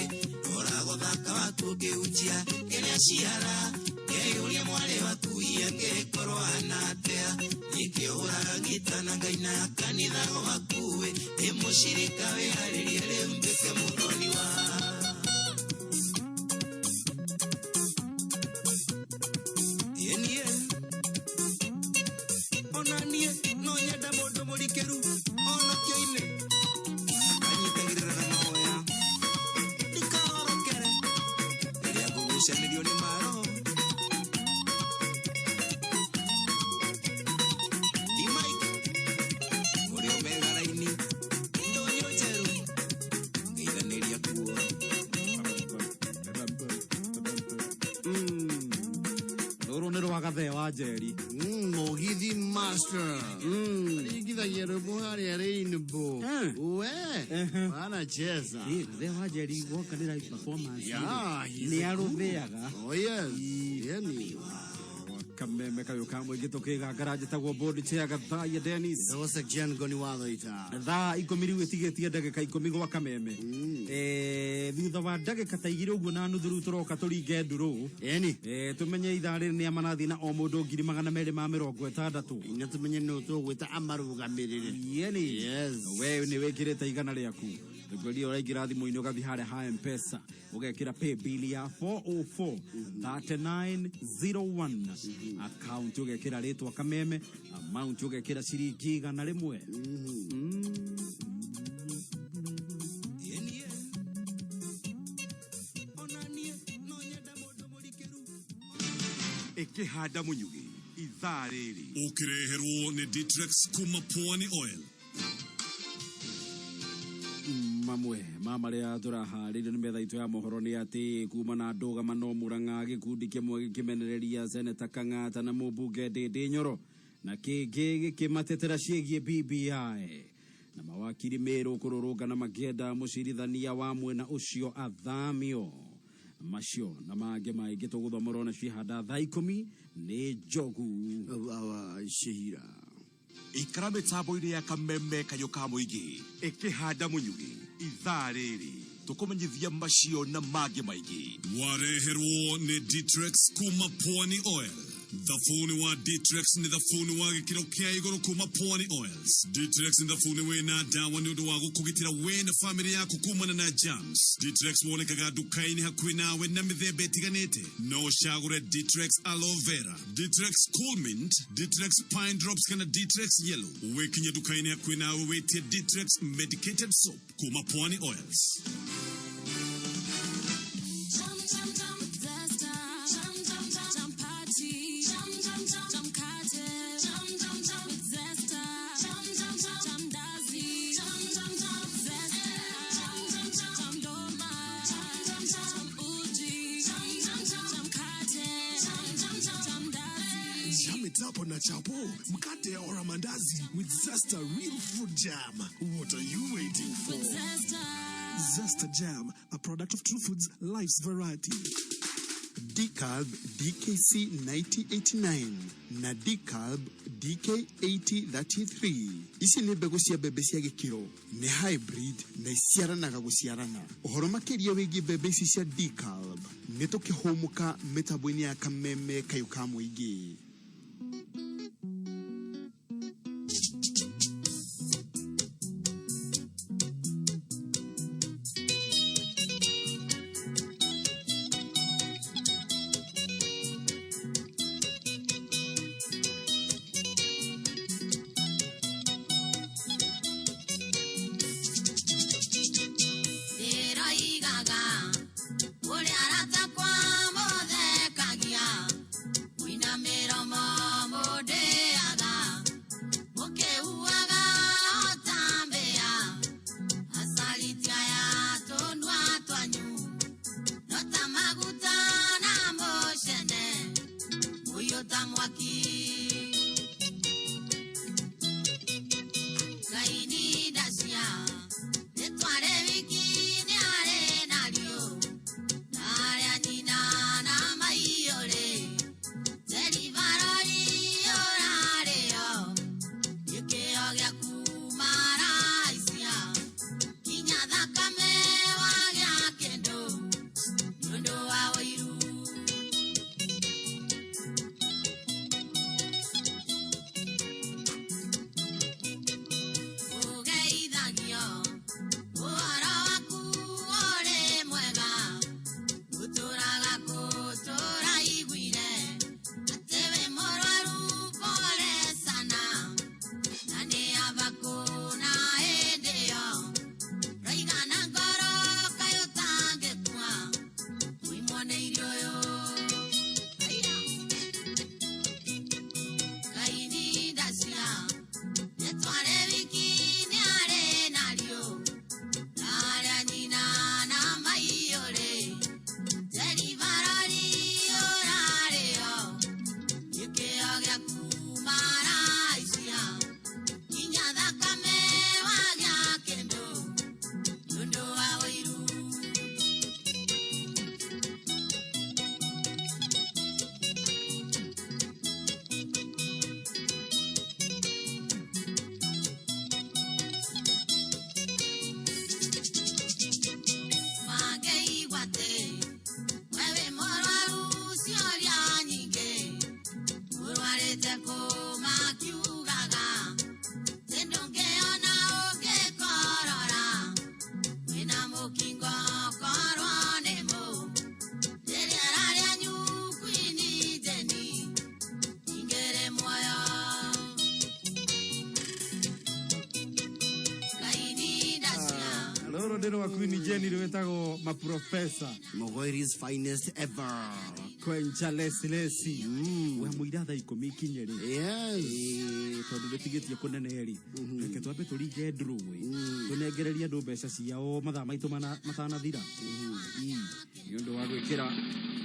rora gũthaka waku ũkĩhunjia kĩrĩa ciara ngeyũria mwarĩ waku angĩkorwo hana atĩa nĩkĩo hũraga ngita na ngaina kanitha waku ĩ ndĩ mũcirika wĩharĩrie rĩu nduĩke mũthoni wa. Ĩniĩ ona niĩ no nyende mũndũ mũrikĩru ona kĩo-inĩ akanyitagĩrĩra na mahoya ndikarorokere rĩrĩa ngũgucanĩrio nĩ maroho. Ti Mike ũrĩa ũmega raini ndũnyũ njerũ ngeithanĩria kuo. Rũrũ nĩ rwa Gathee wa Njeri. Mũgithi master aringithagia rwĩmbo harĩa Rainbow we anacheza. Gathee wa Njeri woka nĩ live performance. Yeah, he's nĩ a arũthĩaga. Oh yes, yani Kameme kayũ ka mũingĩ tũkĩgangara njĩtagwo board chair Gathaiya Dennis. Ndagũca Ngoni wa Thaita. Thaa 10 rĩu ĩtigĩtie ndagĩka 10 gwa kameme. Thutha wa ndagĩka ta 2 ũguo na nuthu rĩu tũroka tũringe ndurũ. Eni. Tũmenye ithaa rĩrĩ nĩa marathiĩ na o mũndũ 260,000. Na tũmenye nũ tũgwĩta amarũgamĩrĩre. Yeni. Yes. We nĩ wĩkĩrĩte 100 rĩaku. Ngwĩria ũraingĩra thimũ-inĩ ũgathiĩ harĩa ha M-Pesa ũgekĩra pay bill ya 404 3901 account ũgekĩra rĩtwa kameme amount ũgekĩra ciringi 100. Ĩkĩhanda mũnyugĩ ithaa rĩrĩ Ũkĩreherwo nĩ Ditrex kuma Pwani Oil. Mamwe ma marĩa tũraharĩrio nĩ metha itũ ya mohoro nĩ atĩ kuma na ndũgamano Murang'a gĩkundi kĩmwe gĩkĩmenereria Seneta Kang'ata na mũmbunge Ndĩndĩ Nyoro na kĩngĩ gĩkĩmatetera ciĩgiĩ BBI na mawakiri Meru kũrũrũngana makĩenda mũcirithania wa mwena ũcio athamio. Macio na mangĩ maingĩ tũgũthomorwo na ciihanda thaa 10 nĩ Njogu Shehira. Ikara mĩtambo-inĩ ya kameme kayũ ka mũingĩ ĩkĩhanda mũnyugĩ ithaa rĩrĩ tũkũmenyithia macio na mangĩ maingĩ. Wareherwo nĩ Ditrex kuma Pwani Oil. Thabuni wa Ditrex nĩ thabuni wa gĩkĩro kĩa igũrũ kuma Pwani Oils. Ditrex nĩ thabuni wĩna ndawa nĩ ũndũ wa gũkũgitĩra we na famĩlĩ yaku kumana na germs. Ditrex wonekaga nduka-inĩ hakuhĩ nawe na mĩthemba ĩtiganĩte. No ũcagũre Ditrex Aloe Vera, Ditrex Cool Mint, Ditrex Pine Drops kana Ditrex Yellow. Wĩkinye nduka-inĩ hakuhĩ nawe wĩtie Ditrex Medicated Soap kuma Pwani Oils. Jam, jam, jam, zesta. Jam, jam, jam, jam party. Jam, jam, jam, jam kate. Jam, Load up on a chapo, mkate or a mandazi with Zesta Real Fruit Jam. What are you waiting for? With Zesta. Zesta Jam, a product of True Foods, life's variety. DCalb DKC 9089 na DCalb DK 8033. Ici nĩ mbegũ cia mbembe cia gĩkĩro, nĩ hybrid na iciaranaga gũciarana. Ũhoro makĩria wĩgiĩ mbembe ici cia DCalb nĩ tũkĩhũmũka mĩtambo-inĩ ya kameme kayũ ka mũingĩ. Ndĩroigaga ũrĩa aratakwa mũthekagia mũina mĩromo mũndĩaga mũkĩhuaga ota mbĩa acariti aya tũnua twanyu no ta maguta na mũcene mũiyũ ta mwaki. Ngai ni ndacia nĩtware wiki nĩarĩ nario narĩa nyina na maiyũrĩ teribarori ũrarĩo gĩkĩo gĩaku maraicia kinya thakame wagĩa kĩndũ nĩũndũ wa ũiru. Ũgeithagio ũhoro waku ũrĩ mwega ũtũraga kũtũra iguire atĩ wĩ mũrwaru pole sana na nĩ aba kũna hĩndĩ ĩyo roigana ngoro kaĩ ũtangĩkua ũimwo nĩ irio ũyũ. Aya. Ngai ni ndacia nĩtware wiki nĩarĩ nario narĩa nyina na maiyũrĩ teribarori ũrarĩo gĩkĩo gĩaku maraicia kinya thakame wagĩa kĩndũ nĩũndũ wa ũiru. Mangĩigua atĩ we wĩ mũrwaru ciũria nyingĩ ũrwarĩte kũ makiugaga atĩ ndũngĩona ũngĩkorora wĩna mũkingo korwo nĩ mũ rĩrĩa rĩanyu kwini njeni ingĩrĩ muoyo. Ngai ni ndacia Rũrũ nĩ rwa Queen Jane rwĩtagwo maprofesa. Mogoiri's finest ever. Kwenja lesi lesi. We mũira thaa 10 ikinye rĩ. Yes. Tondũ rĩtigĩtie kũnene rĩ. Reke twambe tũringe ndũrũĩ. Tũnengererie andũ mbeca ciao mathaa maitũ matanathira. Nĩ ũndũ wa gwĩkĩra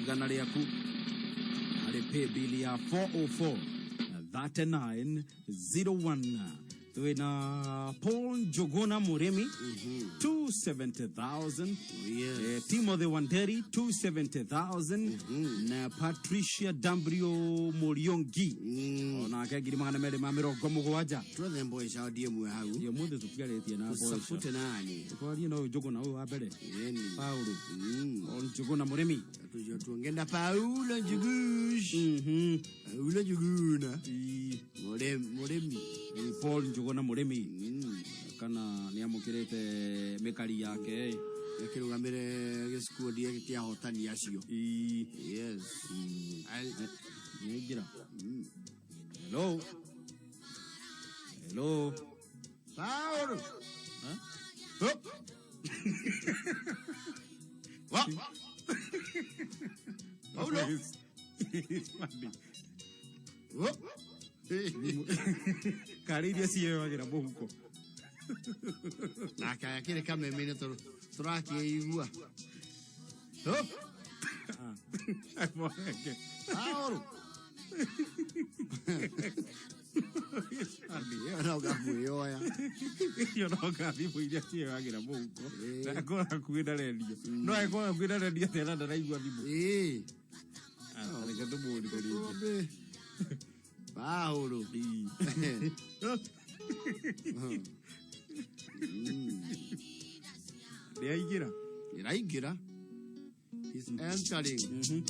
igana rĩaku harĩ paybill ya 404 3901. Twina Paul Njuguna Murimi 270,000. Yes. Timothy Wanderi 270,000 na Patricia Dambrio Muriongi onake 270,000. Twethe mboica ndiemwe hau. Iyo mũthĩ tũtiarĩtie na mboica. Tũcabute nani. Twarie na ũyũ Njuguna ũyũ wa mbere. Yeni. Paulo. Paul Njuguna Murimi. Tujo tuongenda Paulo Njugush. Paulo Njuguna. Murimi. Paul Njuguna Murimi. Kana nĩ amũkĩrĩte mĩkari yake. Akĩrũgamĩre gĩcikundi kĩa ahotani acio. Yes. Nĩaingĩra. Hello. Hello. Paulo. Huh? Wa. Paulo. It's funny. Oh. Karĩ iria ciĩyagĩra mũhuko. Nake akĩrĩ kameme-inĩ tondũ tũrakĩigua. Oh. Paulo. Ĩyo no ngakwĩyoya. Ĩyo no ngathimũ iria ciĩyagĩra mũhuko. Na akorwo hakuhĩ na rendio. No akorwo hakuhĩ na rendio atĩa na ndaraigua thimũ. Ĩĩ. Ah, reke tũmũrire rĩngĩ. Kumbe. Paũlũ. Nĩ aingĩra? Ĩraingĩra. He's entering. Mm.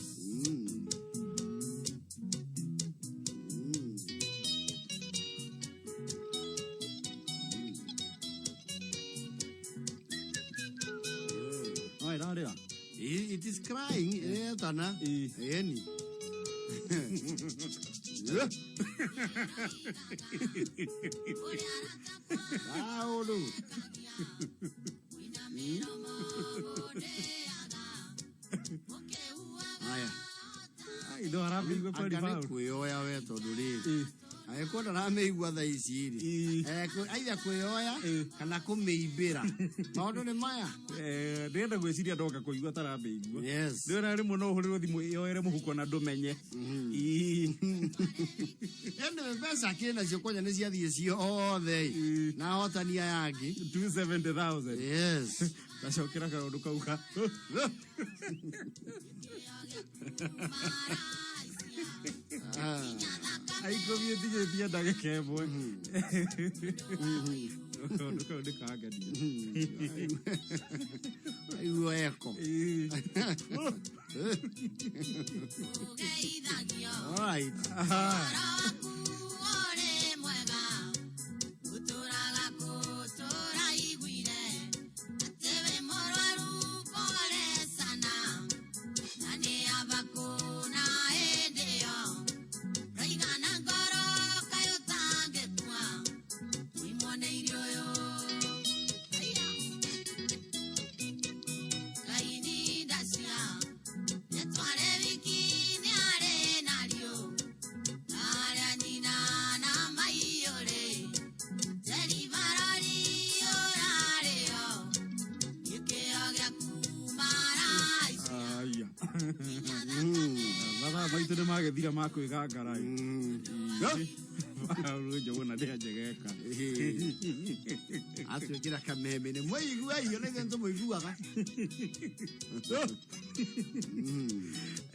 No ĩrarĩra? It is crying, ĩretana. Ĩni. Paũlũ. Haya. Ai, no aramĩigua kweli Anga nĩ Paũlũ. kwĩyoya we tondũ rĩrĩ angĩkorwo ndaramĩigua thaa ici rĩ aitha kwĩyoya kana kũmĩimbĩra maũndũ nĩ maya. Eh, ndĩrenda gwĩciria ndoka kũigua taramĩigua. Yes. Ndĩrona rĩmwe no ũhũrĩrwo thimũ ĩyoere mũhuko na ndũmenye. Ĩĩ. Anyway, mbeca akĩrĩ nacio kwanja nĩ ciathiĩ ciothe na ahotani aya angĩ. 270,000. Yes. Ndacokera kaũndũ kau ka. Aikũmi ĩtigĩtie ndagĩka ĩmwe. Kaũndũ kau nĩ kangenia. Aigua eko. All right. Aya. Mathaa maitũ nĩ magĩthira ma kwĩgangara. Paũlũ Njũgũna nĩ anjegeka. Atuĩkĩra kameme nĩ mwaigua irio na ithuĩ nĩtũmũiguaga.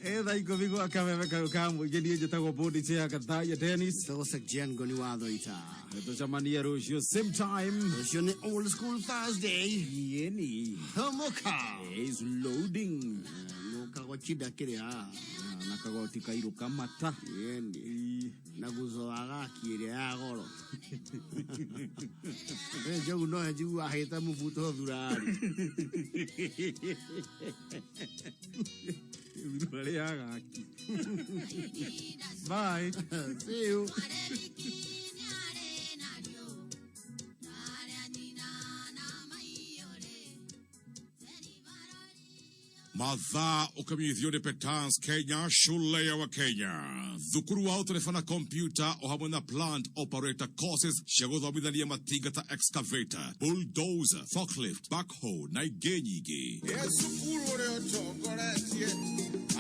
Ĩ thaa ikũmi gwa kameme kau ka mũingĩ niĩ njĩtagwo Bodi Chair Gathaiya Dennis. Njĩtagwo Sekjen Ngoni wa Thoita. Tũcemanie rũciũ same time. Rũciũ nĩ Old School Thursday. Yeni. Hũmũka. Is loading. Mũkagocida kĩrĩ haha. Na kagoti kairũ kamata. Yeni. Na guzo wa gaki ĩrĩa ya goro. We njogu no njigua ahĩte mũbuto thurari. Thurari ya gaki. Bye. See you. Mathaa ũkamenyithio nĩ Petans Kenya shule ya Wakenya thukuru wa ũtereba na kompyuta o hamwe na plant operator courses cia gũthomithania matinga ta excavator, bulldozer, forklift, backhoe na ingĩ nyingĩ. Ĩ cukuru ũrĩa ũtongoretie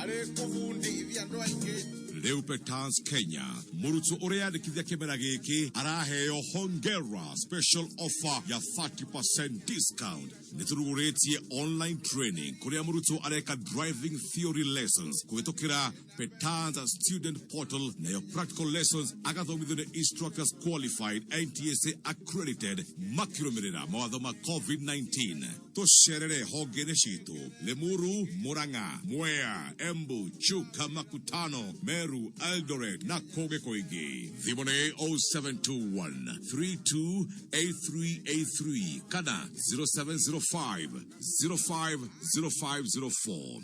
arĩ kũbundithia andũ aingĩ. Rĩu Petans Kenya mũrutwo ũrĩa yandĩkithia kĩmera gĩkĩ araheo hongera special offer ya 30% discount. Nĩ tũrugũrĩtie online training kũrĩa mũrutwo areka driving theory lessons kũhĩtũkĩra Petans student portal nayo practical lessons agathomithio nĩ instructors qualified NTSA accredited makĩrũmĩrĩra mawatho ma COVID-19. Tũcerere honge-inĩ citũ Limuru, Murang'a, Mwea, Embu, Chuka, Makutano, Meru, Eldoret na kũngĩ kũingĩ. Thimũ nĩ 0721 328383 kana 0705 050504.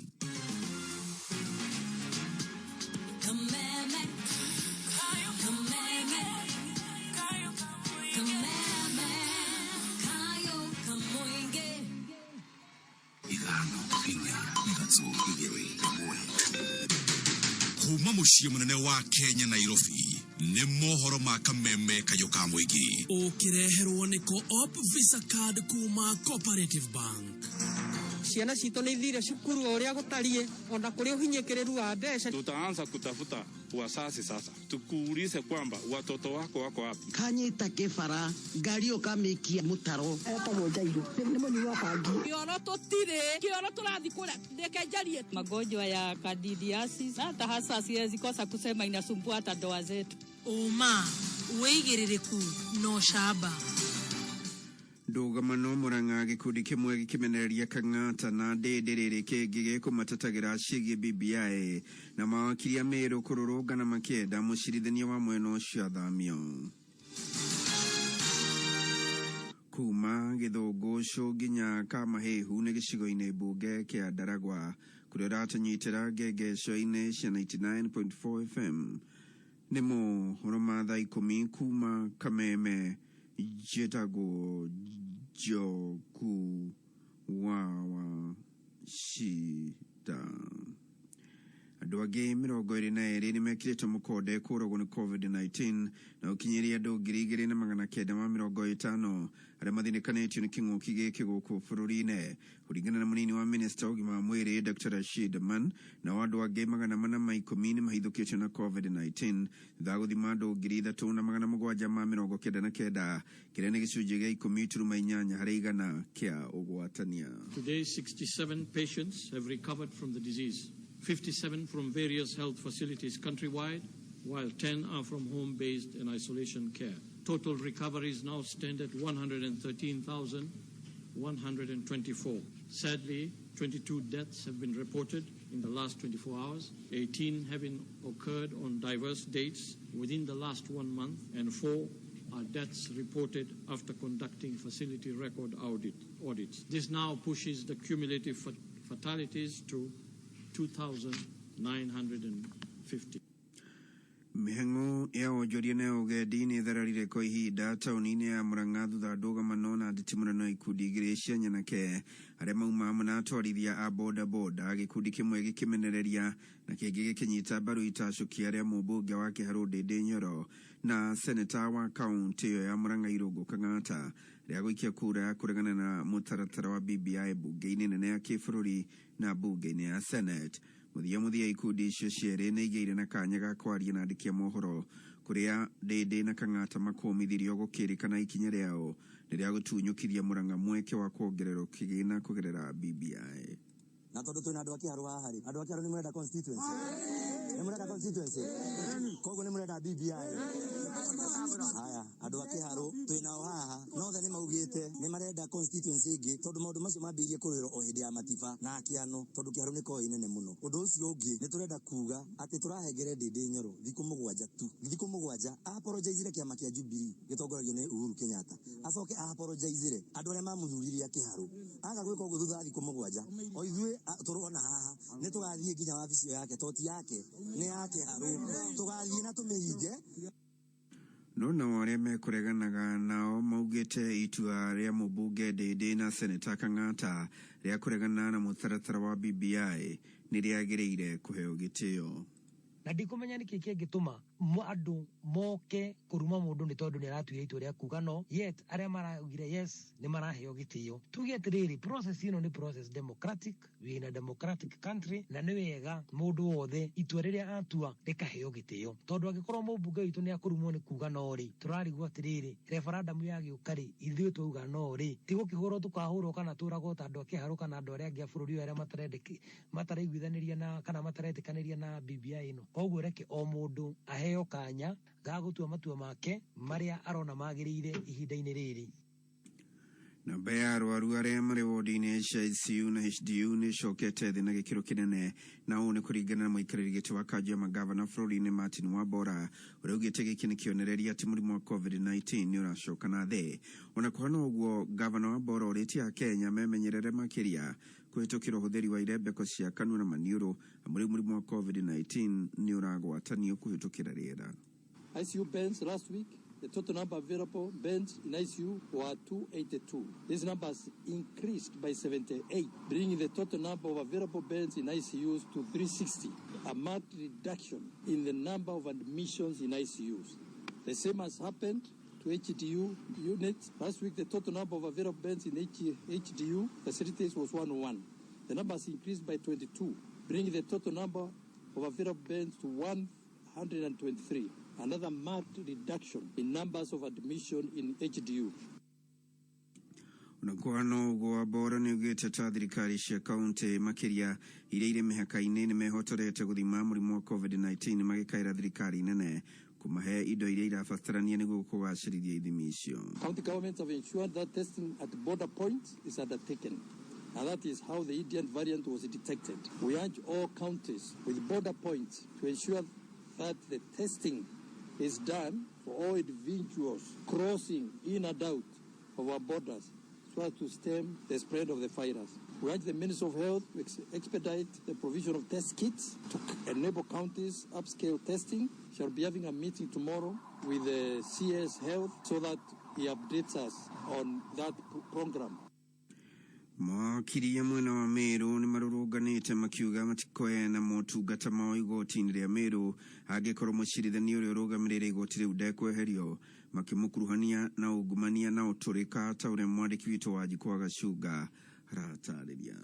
Kameme, kameme, kameme, kayo kamoinge. Ithano, inya, ithatũ, igĩrĩ, ĩmwe. Kuma mũciĩ mũnene wa Kenya Nairobi nĩ mohoro ma kameme kayũ ka mũingĩ. Ũkĩreherwo nĩ Co-op Visa Card kuma Cooperative Bank. Ciana citũ nĩ ithire cukuru o ũrĩa gũtariĩ ona kũrĩ ũhinyĩkĩrĩru wa mbeca. Tutaanza kutafuta wazazi sasa, tukuulize kwamba watoto wako wako wapi. Kanyita kĩbara ngari ũkamĩikia mũtaro. Etagwo Jairũ, nĩ mũnyui wa bangi. Kĩoro tũtirĩ, kĩoro tũrathiĩ kũrĩa, reke njarie. Magonjwa ya candidiasis hata hasa siwezi kosa kusema inasumbua hata ndoa zetu. Ũma, wĩigĩrĩrĩku na ũcamba. Ndũgamano Murang'a gĩkundi kĩmwe gĩkĩmenereria Kang'ata na Ndĩndĩ rĩrĩ kĩngĩ gĩkũmatetagĩra ciĩgiĩ BBI na mawakiri a Meru kũrũrũngana makĩenda mũcirithania wa mwena ũcio athamio. Kuma Gĩthũngũcũ nginya Kamahĩhu nĩ gĩcigo-inĩ mbunge kĩa Ndaragwa kũrĩa ũratũnyitĩra ngengeco-inĩ cia 99.4 FM. Nĩ mohoro ma thaa 10 kuma Kameme. Njĩtagwo Njoku wa Wacita. Andũ angĩ 22 nĩ mekĩrĩtwo mũkonde kũragwo nĩ COVID-19 na ũkinyĩria andũ 2950 arĩa mathĩnĩkanĩtio nĩ kĩng'ũki gĩkĩ gũkũ bũrũri-inĩ kũringana na mũnini wa minista ũgima wa mwĩrĩ Dr. Rashid Aman. Nao andũ angĩ 410 nĩ mahithũkĩtio na COVID-19 thutha wa gũthima andũ 3799 kĩrĩa nĩ gĩcunjĩ gĩa 10.8 harĩ igana kĩa ũgwatania. Today, 67 patients have recovered from the disease, 57 from various health facilities countrywide, while 10 are from home-based and isolation care. Total recoveries now stand at 113,124. Sadly, 22 deaths have been reported in the last 24 hours, 18 having occurred on diverse dates within the last 1 month, and 4 are deaths reported after conducting facility record audits. This now pushes the cumulative fatalities to 2,950. Mĩhang'o ya wonjoria na ũgendi nĩ ĩthararire kwa ihinda taũni-inĩ ya Murang'a thutha ndũgamano na nditimũrano ikundi igĩrĩ cia nyanake arĩa mauma hamwe na atwarithia a boda boda, gĩkundi kĩmwe gĩkĩmenereria na kĩngĩ gĩkĩnyita mbaru itacũkia rĩa mũmbunge wa Kĩharũ Ndĩndĩ Nyoro na seneta wa kaũntĩ ĩyo ya Murang'a Irũngũ Kang'ata rĩa gũikia kura ya kũregana na mũtaratara wa BBI mbunge-inĩ nene ya kĩbũrũri na mbunge-inĩ ya Senate. Mũthia mũthia ikundi icio cierĩ nĩ igĩire na kanya ga kwaria na andĩki a mohoro kũrĩa Ndĩndĩ na Kang'ata makũmithirio gũkĩrĩkana ikinya rĩao nĩ rĩa gũtunyũkithia Murang'a mweke wa kuongererwo kĩgĩna kũgerera BBI. Na tondũ twĩna andũ a Kĩharũ haha rĩ, andũ a Kĩharũ nĩ mũrenda constituency, nĩ mũrenda constituency, koguo nĩ mũrenda BBI. Haya, andũ a Kĩharũ twĩnao haha nothe nĩ maugĩte nĩ marenda constituency ĩngĩ tondũ maũndũ macio mambĩrĩirie kũrũĩrwo o hĩndĩ ya Matiba na Kĩano tondũ Kĩharũ nĩ koĩ nene mũno. Ũndũ ũcio ũngĩ nĩ tũrenda kuga atĩ tũrahengere Ndĩndĩ Nyoro thikũ 7 tu, thikũ 7 apologizire kĩama kĩa Jubilee gĩtongoragio nĩ Uhuru Kenyatta, acoke apologizire andũ arĩa mamũthuririe a Kĩharũ. Aga gwĩka ũguo thutha wa thikũ 7 o ithuĩ tũrona haha nĩ tũgathiĩ nginya wabici ĩyo yake, toti yake nĩ ya Kĩharũ, tũgathiĩ na tũmĩhinge. No nao arĩa mekũreganaga nao maugĩte itua rĩa mũmbunge Ndĩndĩ na seneta Kang'ata rĩa kũregana na mũtaratara wa BBI nĩ rĩagĩrĩire kũheo gĩtĩo. Na ndikumenya nĩkĩ kĩngĩtũma andũ moke kũruma mũndũ nĩ tondũ nĩ aratuire itua rĩa kuga no, yet arĩa maraugire yes nĩ maraheo gĩtĩo. Tuge atĩrĩrĩ, process ĩno nĩ process democratic, we in a democratic country, na nĩ wega mũndũ wothe itua rĩrĩa atua rĩkaheo gĩtĩo, tondũ angĩkorwo mũmbunge witũ nĩ akũrumwo nĩ kuga no rĩ, tũrarigwo atĩrĩrĩ, referendum yagĩũka rĩ, ithuĩ twauga no rĩ, ti gũkĩhũrwo tũkahũrwo kana tũragwo ta andũ a Kĩharũ kana andũ arĩa angĩ a bũrũri ũyũ arĩa mataraiguithanĩria na kana mataretĩkanĩria na BBI ĩno. Koguo reke o mũndũ aheo kanya ga gũtua matua make marĩa arona magĩrĩire ihinda-inĩ rĩrĩ. Namba ya arwaru arĩa marĩ wodi-inĩ cia ICU na HDU nĩ ĩcokete thĩ na gĩkĩro kĩnene, na ũũ nĩ kũringana na mũikarĩri gĩtĩ wa kanjũ ya magavana bũrũri-inĩ Martin Wambora ũrĩa augĩte gĩkĩ nĩ kĩonereria atĩ mũrimũ wa COVID-19 nĩ ũracoka na thĩ. Ona kũhana ũguo, gavana Wambora ũrĩtie Akenya memenyerere makĩria kũhĩtũkĩra ũhũthĩri wa irembeko cia kanua na maniũrũ, amu rĩu mũrimũ wa COVID-19 nĩ ũragwatanio kũhĩtũkĩra rĩera. ICU beds last week, the total number available beds in ICU were 282. This number has increased by 78, bringing the total number of available beds in ICUs to 360, a marked reduction in the number of admissions in ICUs. The same has happened to HDU units. Last week, the total number of available beds in HDU facilities was 101. The numbers increased by 22, bringing the total number of available beds to 123. Another marked reduction in numbers of admission in HDU. Onakwano ũguo Wambora nĩ ugĩte ta thirikari cia kaunti makĩria iria irĩ mĩhaka-inĩ nĩ mehotorete gũthima mũrimũ wa COVID-19 magĩkaĩra thirikari nene kũmahe indo iria irabatarania nĩguo kũgacĩrithia ithimi icio. County governments have ensured that testing at border points is undertaken, and that is how the Indian variant was detected. We urge all counties with border points to ensure that the testing is done for all individuals crossing in and out of our borders so as to stem the spread of the virus. We urge the Minister of Health to expedite the provision of test kits to enable counties upscale testing. Shall be having a meeting tomorrow with the CS Health so that he updates us on that program. Mawakiri a mwena wa Meru nĩ marũrũnganĩte makiuga matikoena motungata mao igoti-inĩ rĩa Meru angĩkorwo mũcirithania ũrĩa ũrũgamĩrĩire igoti rĩu ndekweherio, makĩmũkuruhania na ungumania na ũtũrĩka ta ũrĩa mwandĩki witũ wa Njikwa Gacunga aratarĩria.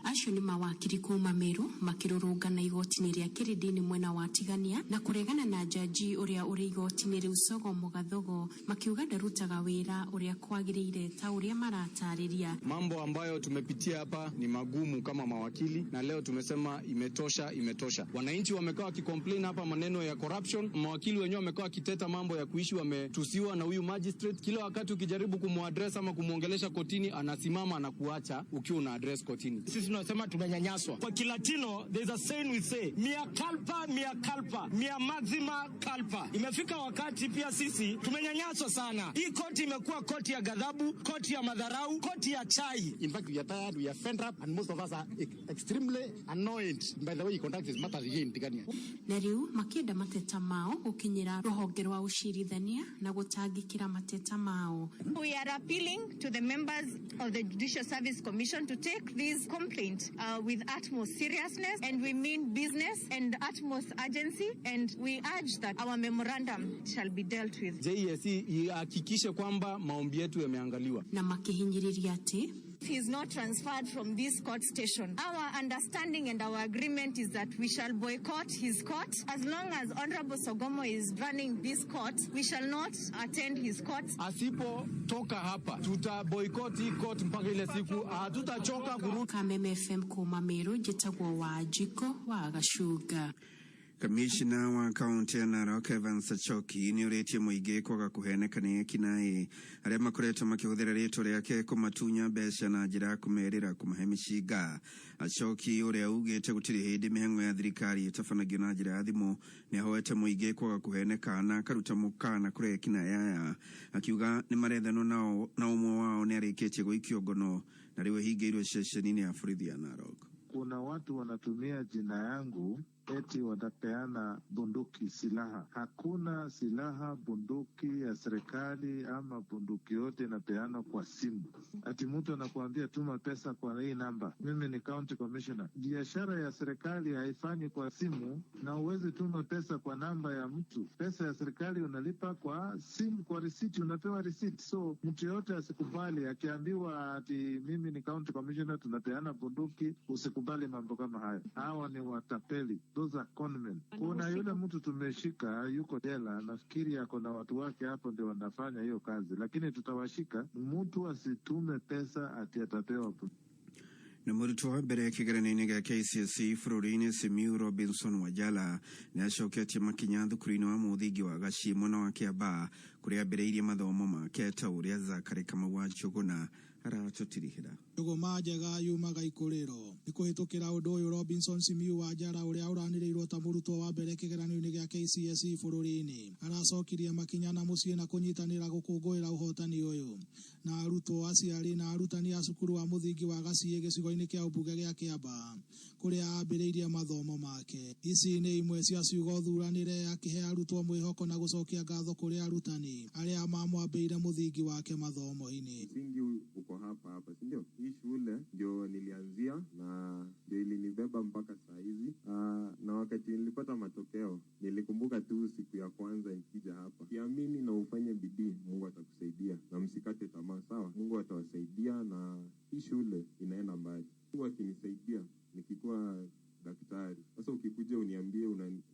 Acio nĩ mawakiri kuma Meru makĩrũrũngana igoti-inĩ rĩa Kĩrĩndĩ-inĩ mwena wa Tigania na kũregana na jaji ũrĩa ũrĩ igoti-inĩ rĩu Sogomo Gathogo, makiuga ndarutaga wĩra ũrĩa kwagĩrĩire ta ũrĩa maratarĩria. Mambo ambayo tumepitia hapa ni magumu kama mawakili, na leo tumesema imetosha, imetosha. Wananchi wamekuwa wakicomplain hapa maneno ya corruption, mawakili wenyewe wamekuwa wakiteta mambo ya kuishi wametusiwa na huyu magistrate. Kila wakati ukijaribu kumuaddress ama kumuongelesha kotini, anasimama na kuacha ukiwa una address kotini. Sisi tunasema tumenyanyaswa. Kwa Kilatino there is a saying we say mea culpa, mea culpa, mea maxima culpa. Imefika wakati pia sisi tumenyanyaswa sana. Hii koti imekuwa koti ya ghadhabu, koti ya madharau, koti ya chai. In fact, we are tired, we are fed up, and most of us are extremely annoyed by the way he conducts his matters here in Tigania. Na rĩu makĩenda mateta mao gũkinyĩra rũhonge rwa ũcirithania na gũtangĩkĩra mateta mao. We are appealing to the members of the Judicial Service Commission to take this complaint with utmost seriousness, and we mean business and utmost urgency, and we urge that our memorandum shall be dealt with. JSC ihakikishe kwamba maombi yetu yameangaliwa. Na makihinyĩrĩria atĩ He is not transferred from this court station. Our understanding and our agreement is that we shall boycott his court. As long as Honorable Sogomo is running this court, we shall not attend his court. Asipotoka hapa, tuta boycott hii court mpaka ile siku hatutachoka kurudi. Kameme FM kuma Meru, njĩtagwo Wanjikũ wa Gacunga. Kamishna wa kaunti ya Narok Evans Achoki nĩ ũrĩtie mũingĩ kwaga kũheneka nĩ ekinaĩ arĩa makoretwo makĩhũthĩra rĩtwa rĩake kũmatunya mbeca na njĩra ya kũmerĩra kũmahe mĩcinga. Achoki ũrĩa ugĩte gũtirĩ hĩndĩ mĩhang'o ya thirikari ĩtabanagio na njĩra ya thimũ nĩ ahoete mũingĩ kwaga kũheneka na akaruta mũkana kũrĩ ekinaĩ aya, akiuga nĩ marethanwo nao na ũmwe wao nĩ arĩkĩtie gũikio ngono na rĩu ahingĩirwo ceceni-inĩ ya borithi ya Narok. Kuna watu wanatumia jina yangu eti watapeana bunduki, silaha. Hakuna silaha, bunduki ya serikali ama bunduki yote inapeanwa kwa simu. Ati mtu anakuambia tuma pesa kwa hii namba, mimi ni county commissioner. Biashara ya serikali haifanyi kwa simu, na huwezi tuma pesa kwa namba ya mtu. Pesa ya serikali unalipa kwa simu, kwa risiti, unapewa risiti. So mtu yoyote asikubali, akiambiwa ati mimi ni county commissioner, tunapeana bunduki, usikubali mambo kama hayo. Hawa ni watapeli. Those are conmen. Kuna yule mtu tumeshika yuko jela, nafikiri ako na watu wake hapo ndio wanafanya hiyo kazi, lakini tutawashika. Mtu asitume pesa ati atapewa Na mũrutwo wa mbere kĩgeranio-inĩ gĩa KCSE bũrũri-inĩ Simiyu Robinson Wanjala nĩ acoketie makinya thukuru-inĩ wa mũthingi wa Gaciĩ mwena wa Kiambaa kũrĩa ambĩrĩirie mathomo make ta ũrĩa Zakari Kamau wa Njũgũna aratũtirihĩra. Njũgũma njega yumaga ikũrĩro. Nĩ kũhĩtũkĩra ũndũ ũyũ Robinson Simiyu Wanjala ũrĩa ũranĩrĩirwo ta mũrutwo wa mbere kĩgeranio-inĩ gĩa KCSE bũrũri-inĩ aracokirie makinya na mũciĩ na kũnyitanĩra gũkũngũĩra ũhotani ũyũ na arutwo, aciari na arutani a cukuru wa mũthingi wa Gaciĩ gĩcigo-inĩ kĩa ũmbunge gĩa Kiambaa kũrĩa ambĩrĩirie mathomo make. Ici nĩ imwe cia ciugo thuranĩre akĩhe arutwo mwĩhoko na gũcokia ngatho kũrĩ arutani arĩa mamwambĩire mũthingi wake mathomo-inĩ. Msingi uko hapa hapa, si ndio? Hii shule ndio nilianzia na ndio ilinibeba mpaka saa hizi. Na wakati nilipata matokeo nilikumbuka tu siku ya kwanza nikija hapa. Kiamini na ufanye bidii, Mungu atakusaidia. anatusaidia na hii shule inaenda mbali. Mungu akinisaidia nikikuwa daktari. Sasa ukikuja uniambie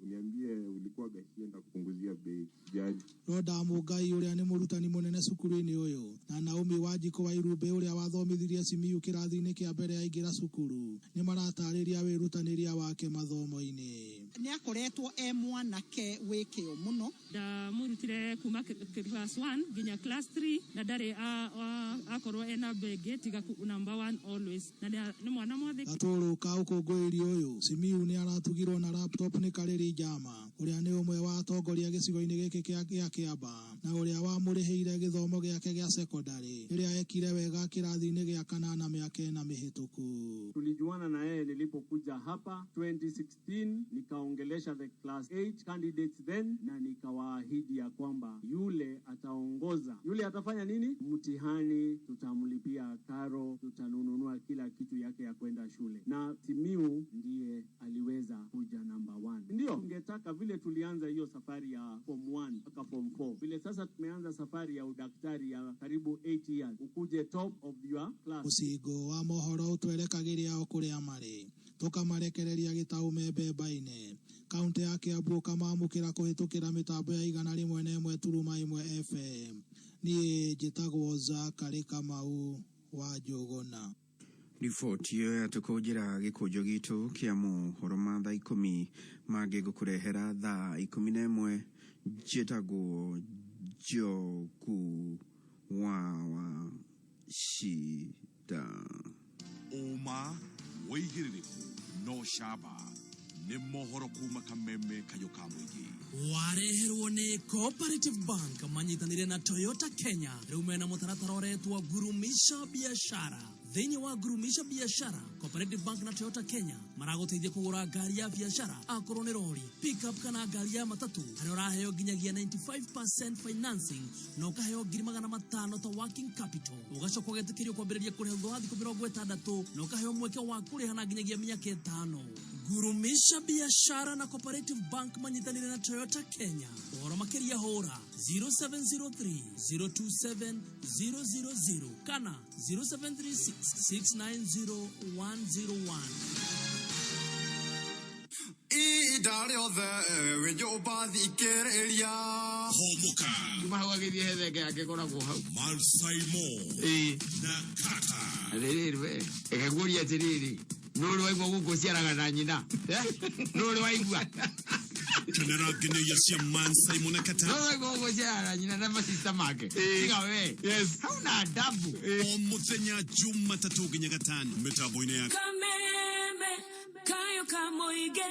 uniambie ulikuwa gashia, nitakupunguzia bei. Jali. Roda Mugai ũrĩa nĩ mũrutani mũnene cukuru-inĩ ũyũ na Naomi Wanjikũ wa Irumbe ũrĩa wathomithirie Simiyu kĩrathi-inĩ kĩa mbere aingĩra cukuru nĩ maratarĩria wĩrutanĩria wake mathomo-inĩ. Nĩ akoretwo e mwanake wĩ kĩo mũno. Ndamũrutire kuma class 1 nginya class 3 na ndarĩ akorwo ena mbenge tiga number 1 always, na nĩ mwana mwathĩki. Gatũrũ ka ũkũngũĩri ũyũ, Simiyu nĩ aratugirwo na laptop nĩ Karĩri Njama ũrĩa nĩ ũmwe wa atongoria gĩcigo-inĩ gĩkĩ kĩa Kĩamba na ũrĩa wamũrĩhĩire gĩthomo gĩake gĩa sekondarĩ rĩrĩa ekire wega kĩrathi-inĩ gĩa kanana mĩaka ĩna mĩhĩtũku. Tulijuana na yeye nilipokuja hapa 2016, nikaongelesha the class 8 candidates then, na nikawaahidi ya kwamba yule ataongoza, yule atafanya nini mtihani, tutamlipia karo, tutanunua kila kitu yake ya kwenda shule, na Simiyu ndiye aliweza kuja number 1. Ndio ningetaka vile tulianza hiyo safari ya form 1 mpaka form 4, vile sasa tumeanza safari ya udaktari ya karibu 8 years, ukuje top of your class. Mũcingo wa mohoro ũtwerekagĩria o kũrĩa marĩ tũkamarekereria gĩtaũ me mbemba-inĩ. Kaunti ya Kiambu ũkamamũkĩra kũhĩtũkĩra mĩtambo ya 101.1 FM. Niĩ njĩtagwo Zakari Kamau wa Njũgũna. Riboti ĩyo yatũkũnjĩra gĩkũnjo gitũ kĩa mohoro ma thaa 10 mangĩ ngũkũrehera thaa 11. Njĩtagwo Njogu wa Wachida. Ũma wĩigĩrĩrĩku no camba nĩ mohoro kuma Kameme kayũ ka mũingĩ. Wareherwo nĩ Cooperative Bank manyitanĩire na Toyota Kenya. Rĩu mena mũtaratara ũretwo Gurumisha Biashara. Thĩinĩ wa Gurumisha Biashara, Cooperative Bank na Toyota Kenya maragũteithia kũgũra ngari ya biashara, akorwo nĩ rori, pickup kana ngari ya matatu, harĩa ũraheo nginyagia 95% financing na ũkaheo 500,000 ta working capital. Ũgacoka ũgetĩkĩrio kwambĩrĩria kũrĩha thutha wa thikũ 60 na ũkaheo mweke wa kũrĩha na nginyagia mĩaka 5. Gurumisha Biashara na Cooperative Bank manyitanĩire na Toyota Kenya. Ũhoro makĩria hũra 0703 027 000 kana 0736 690 101. Ihinda rĩothe wĩ nyũmba thikĩrĩria. Hũmũka. Kuma hau agĩthiĩ he thenge yake ĩkoragwo hau. Malsaimo na Kata. Atĩrĩrĩ we, reke nguũrie atĩrĩrĩ, nũ ũrĩ waigua gũkũ ũciaraga na nyina? Nũ ũrĩ waigua? Kenera nginyagia cia Mansaimo na Kata. Nũ ũrĩ waigua gũkũ ũciaraga na nyina na masista make? Tiga we. Hauna adabu. O mũthenya Jumatatũ nginya Gatano mĩtambo-inĩ ya Kameme kayo kamoige.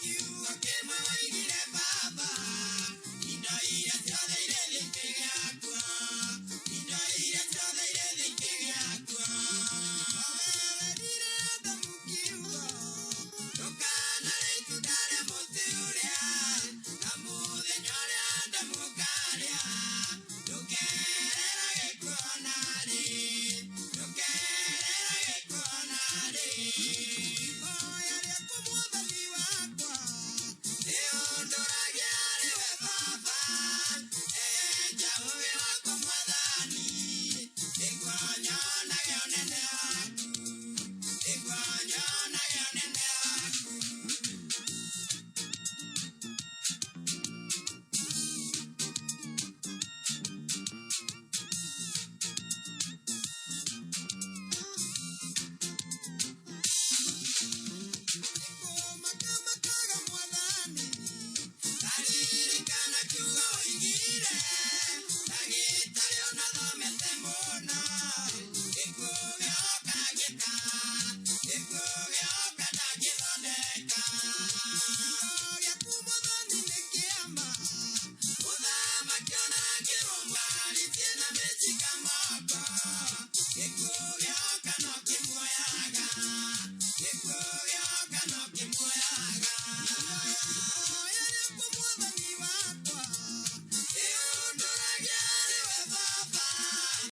Kiugo Gĩkuũ gĩoka no kĩmuoyaga. Gĩkuũ.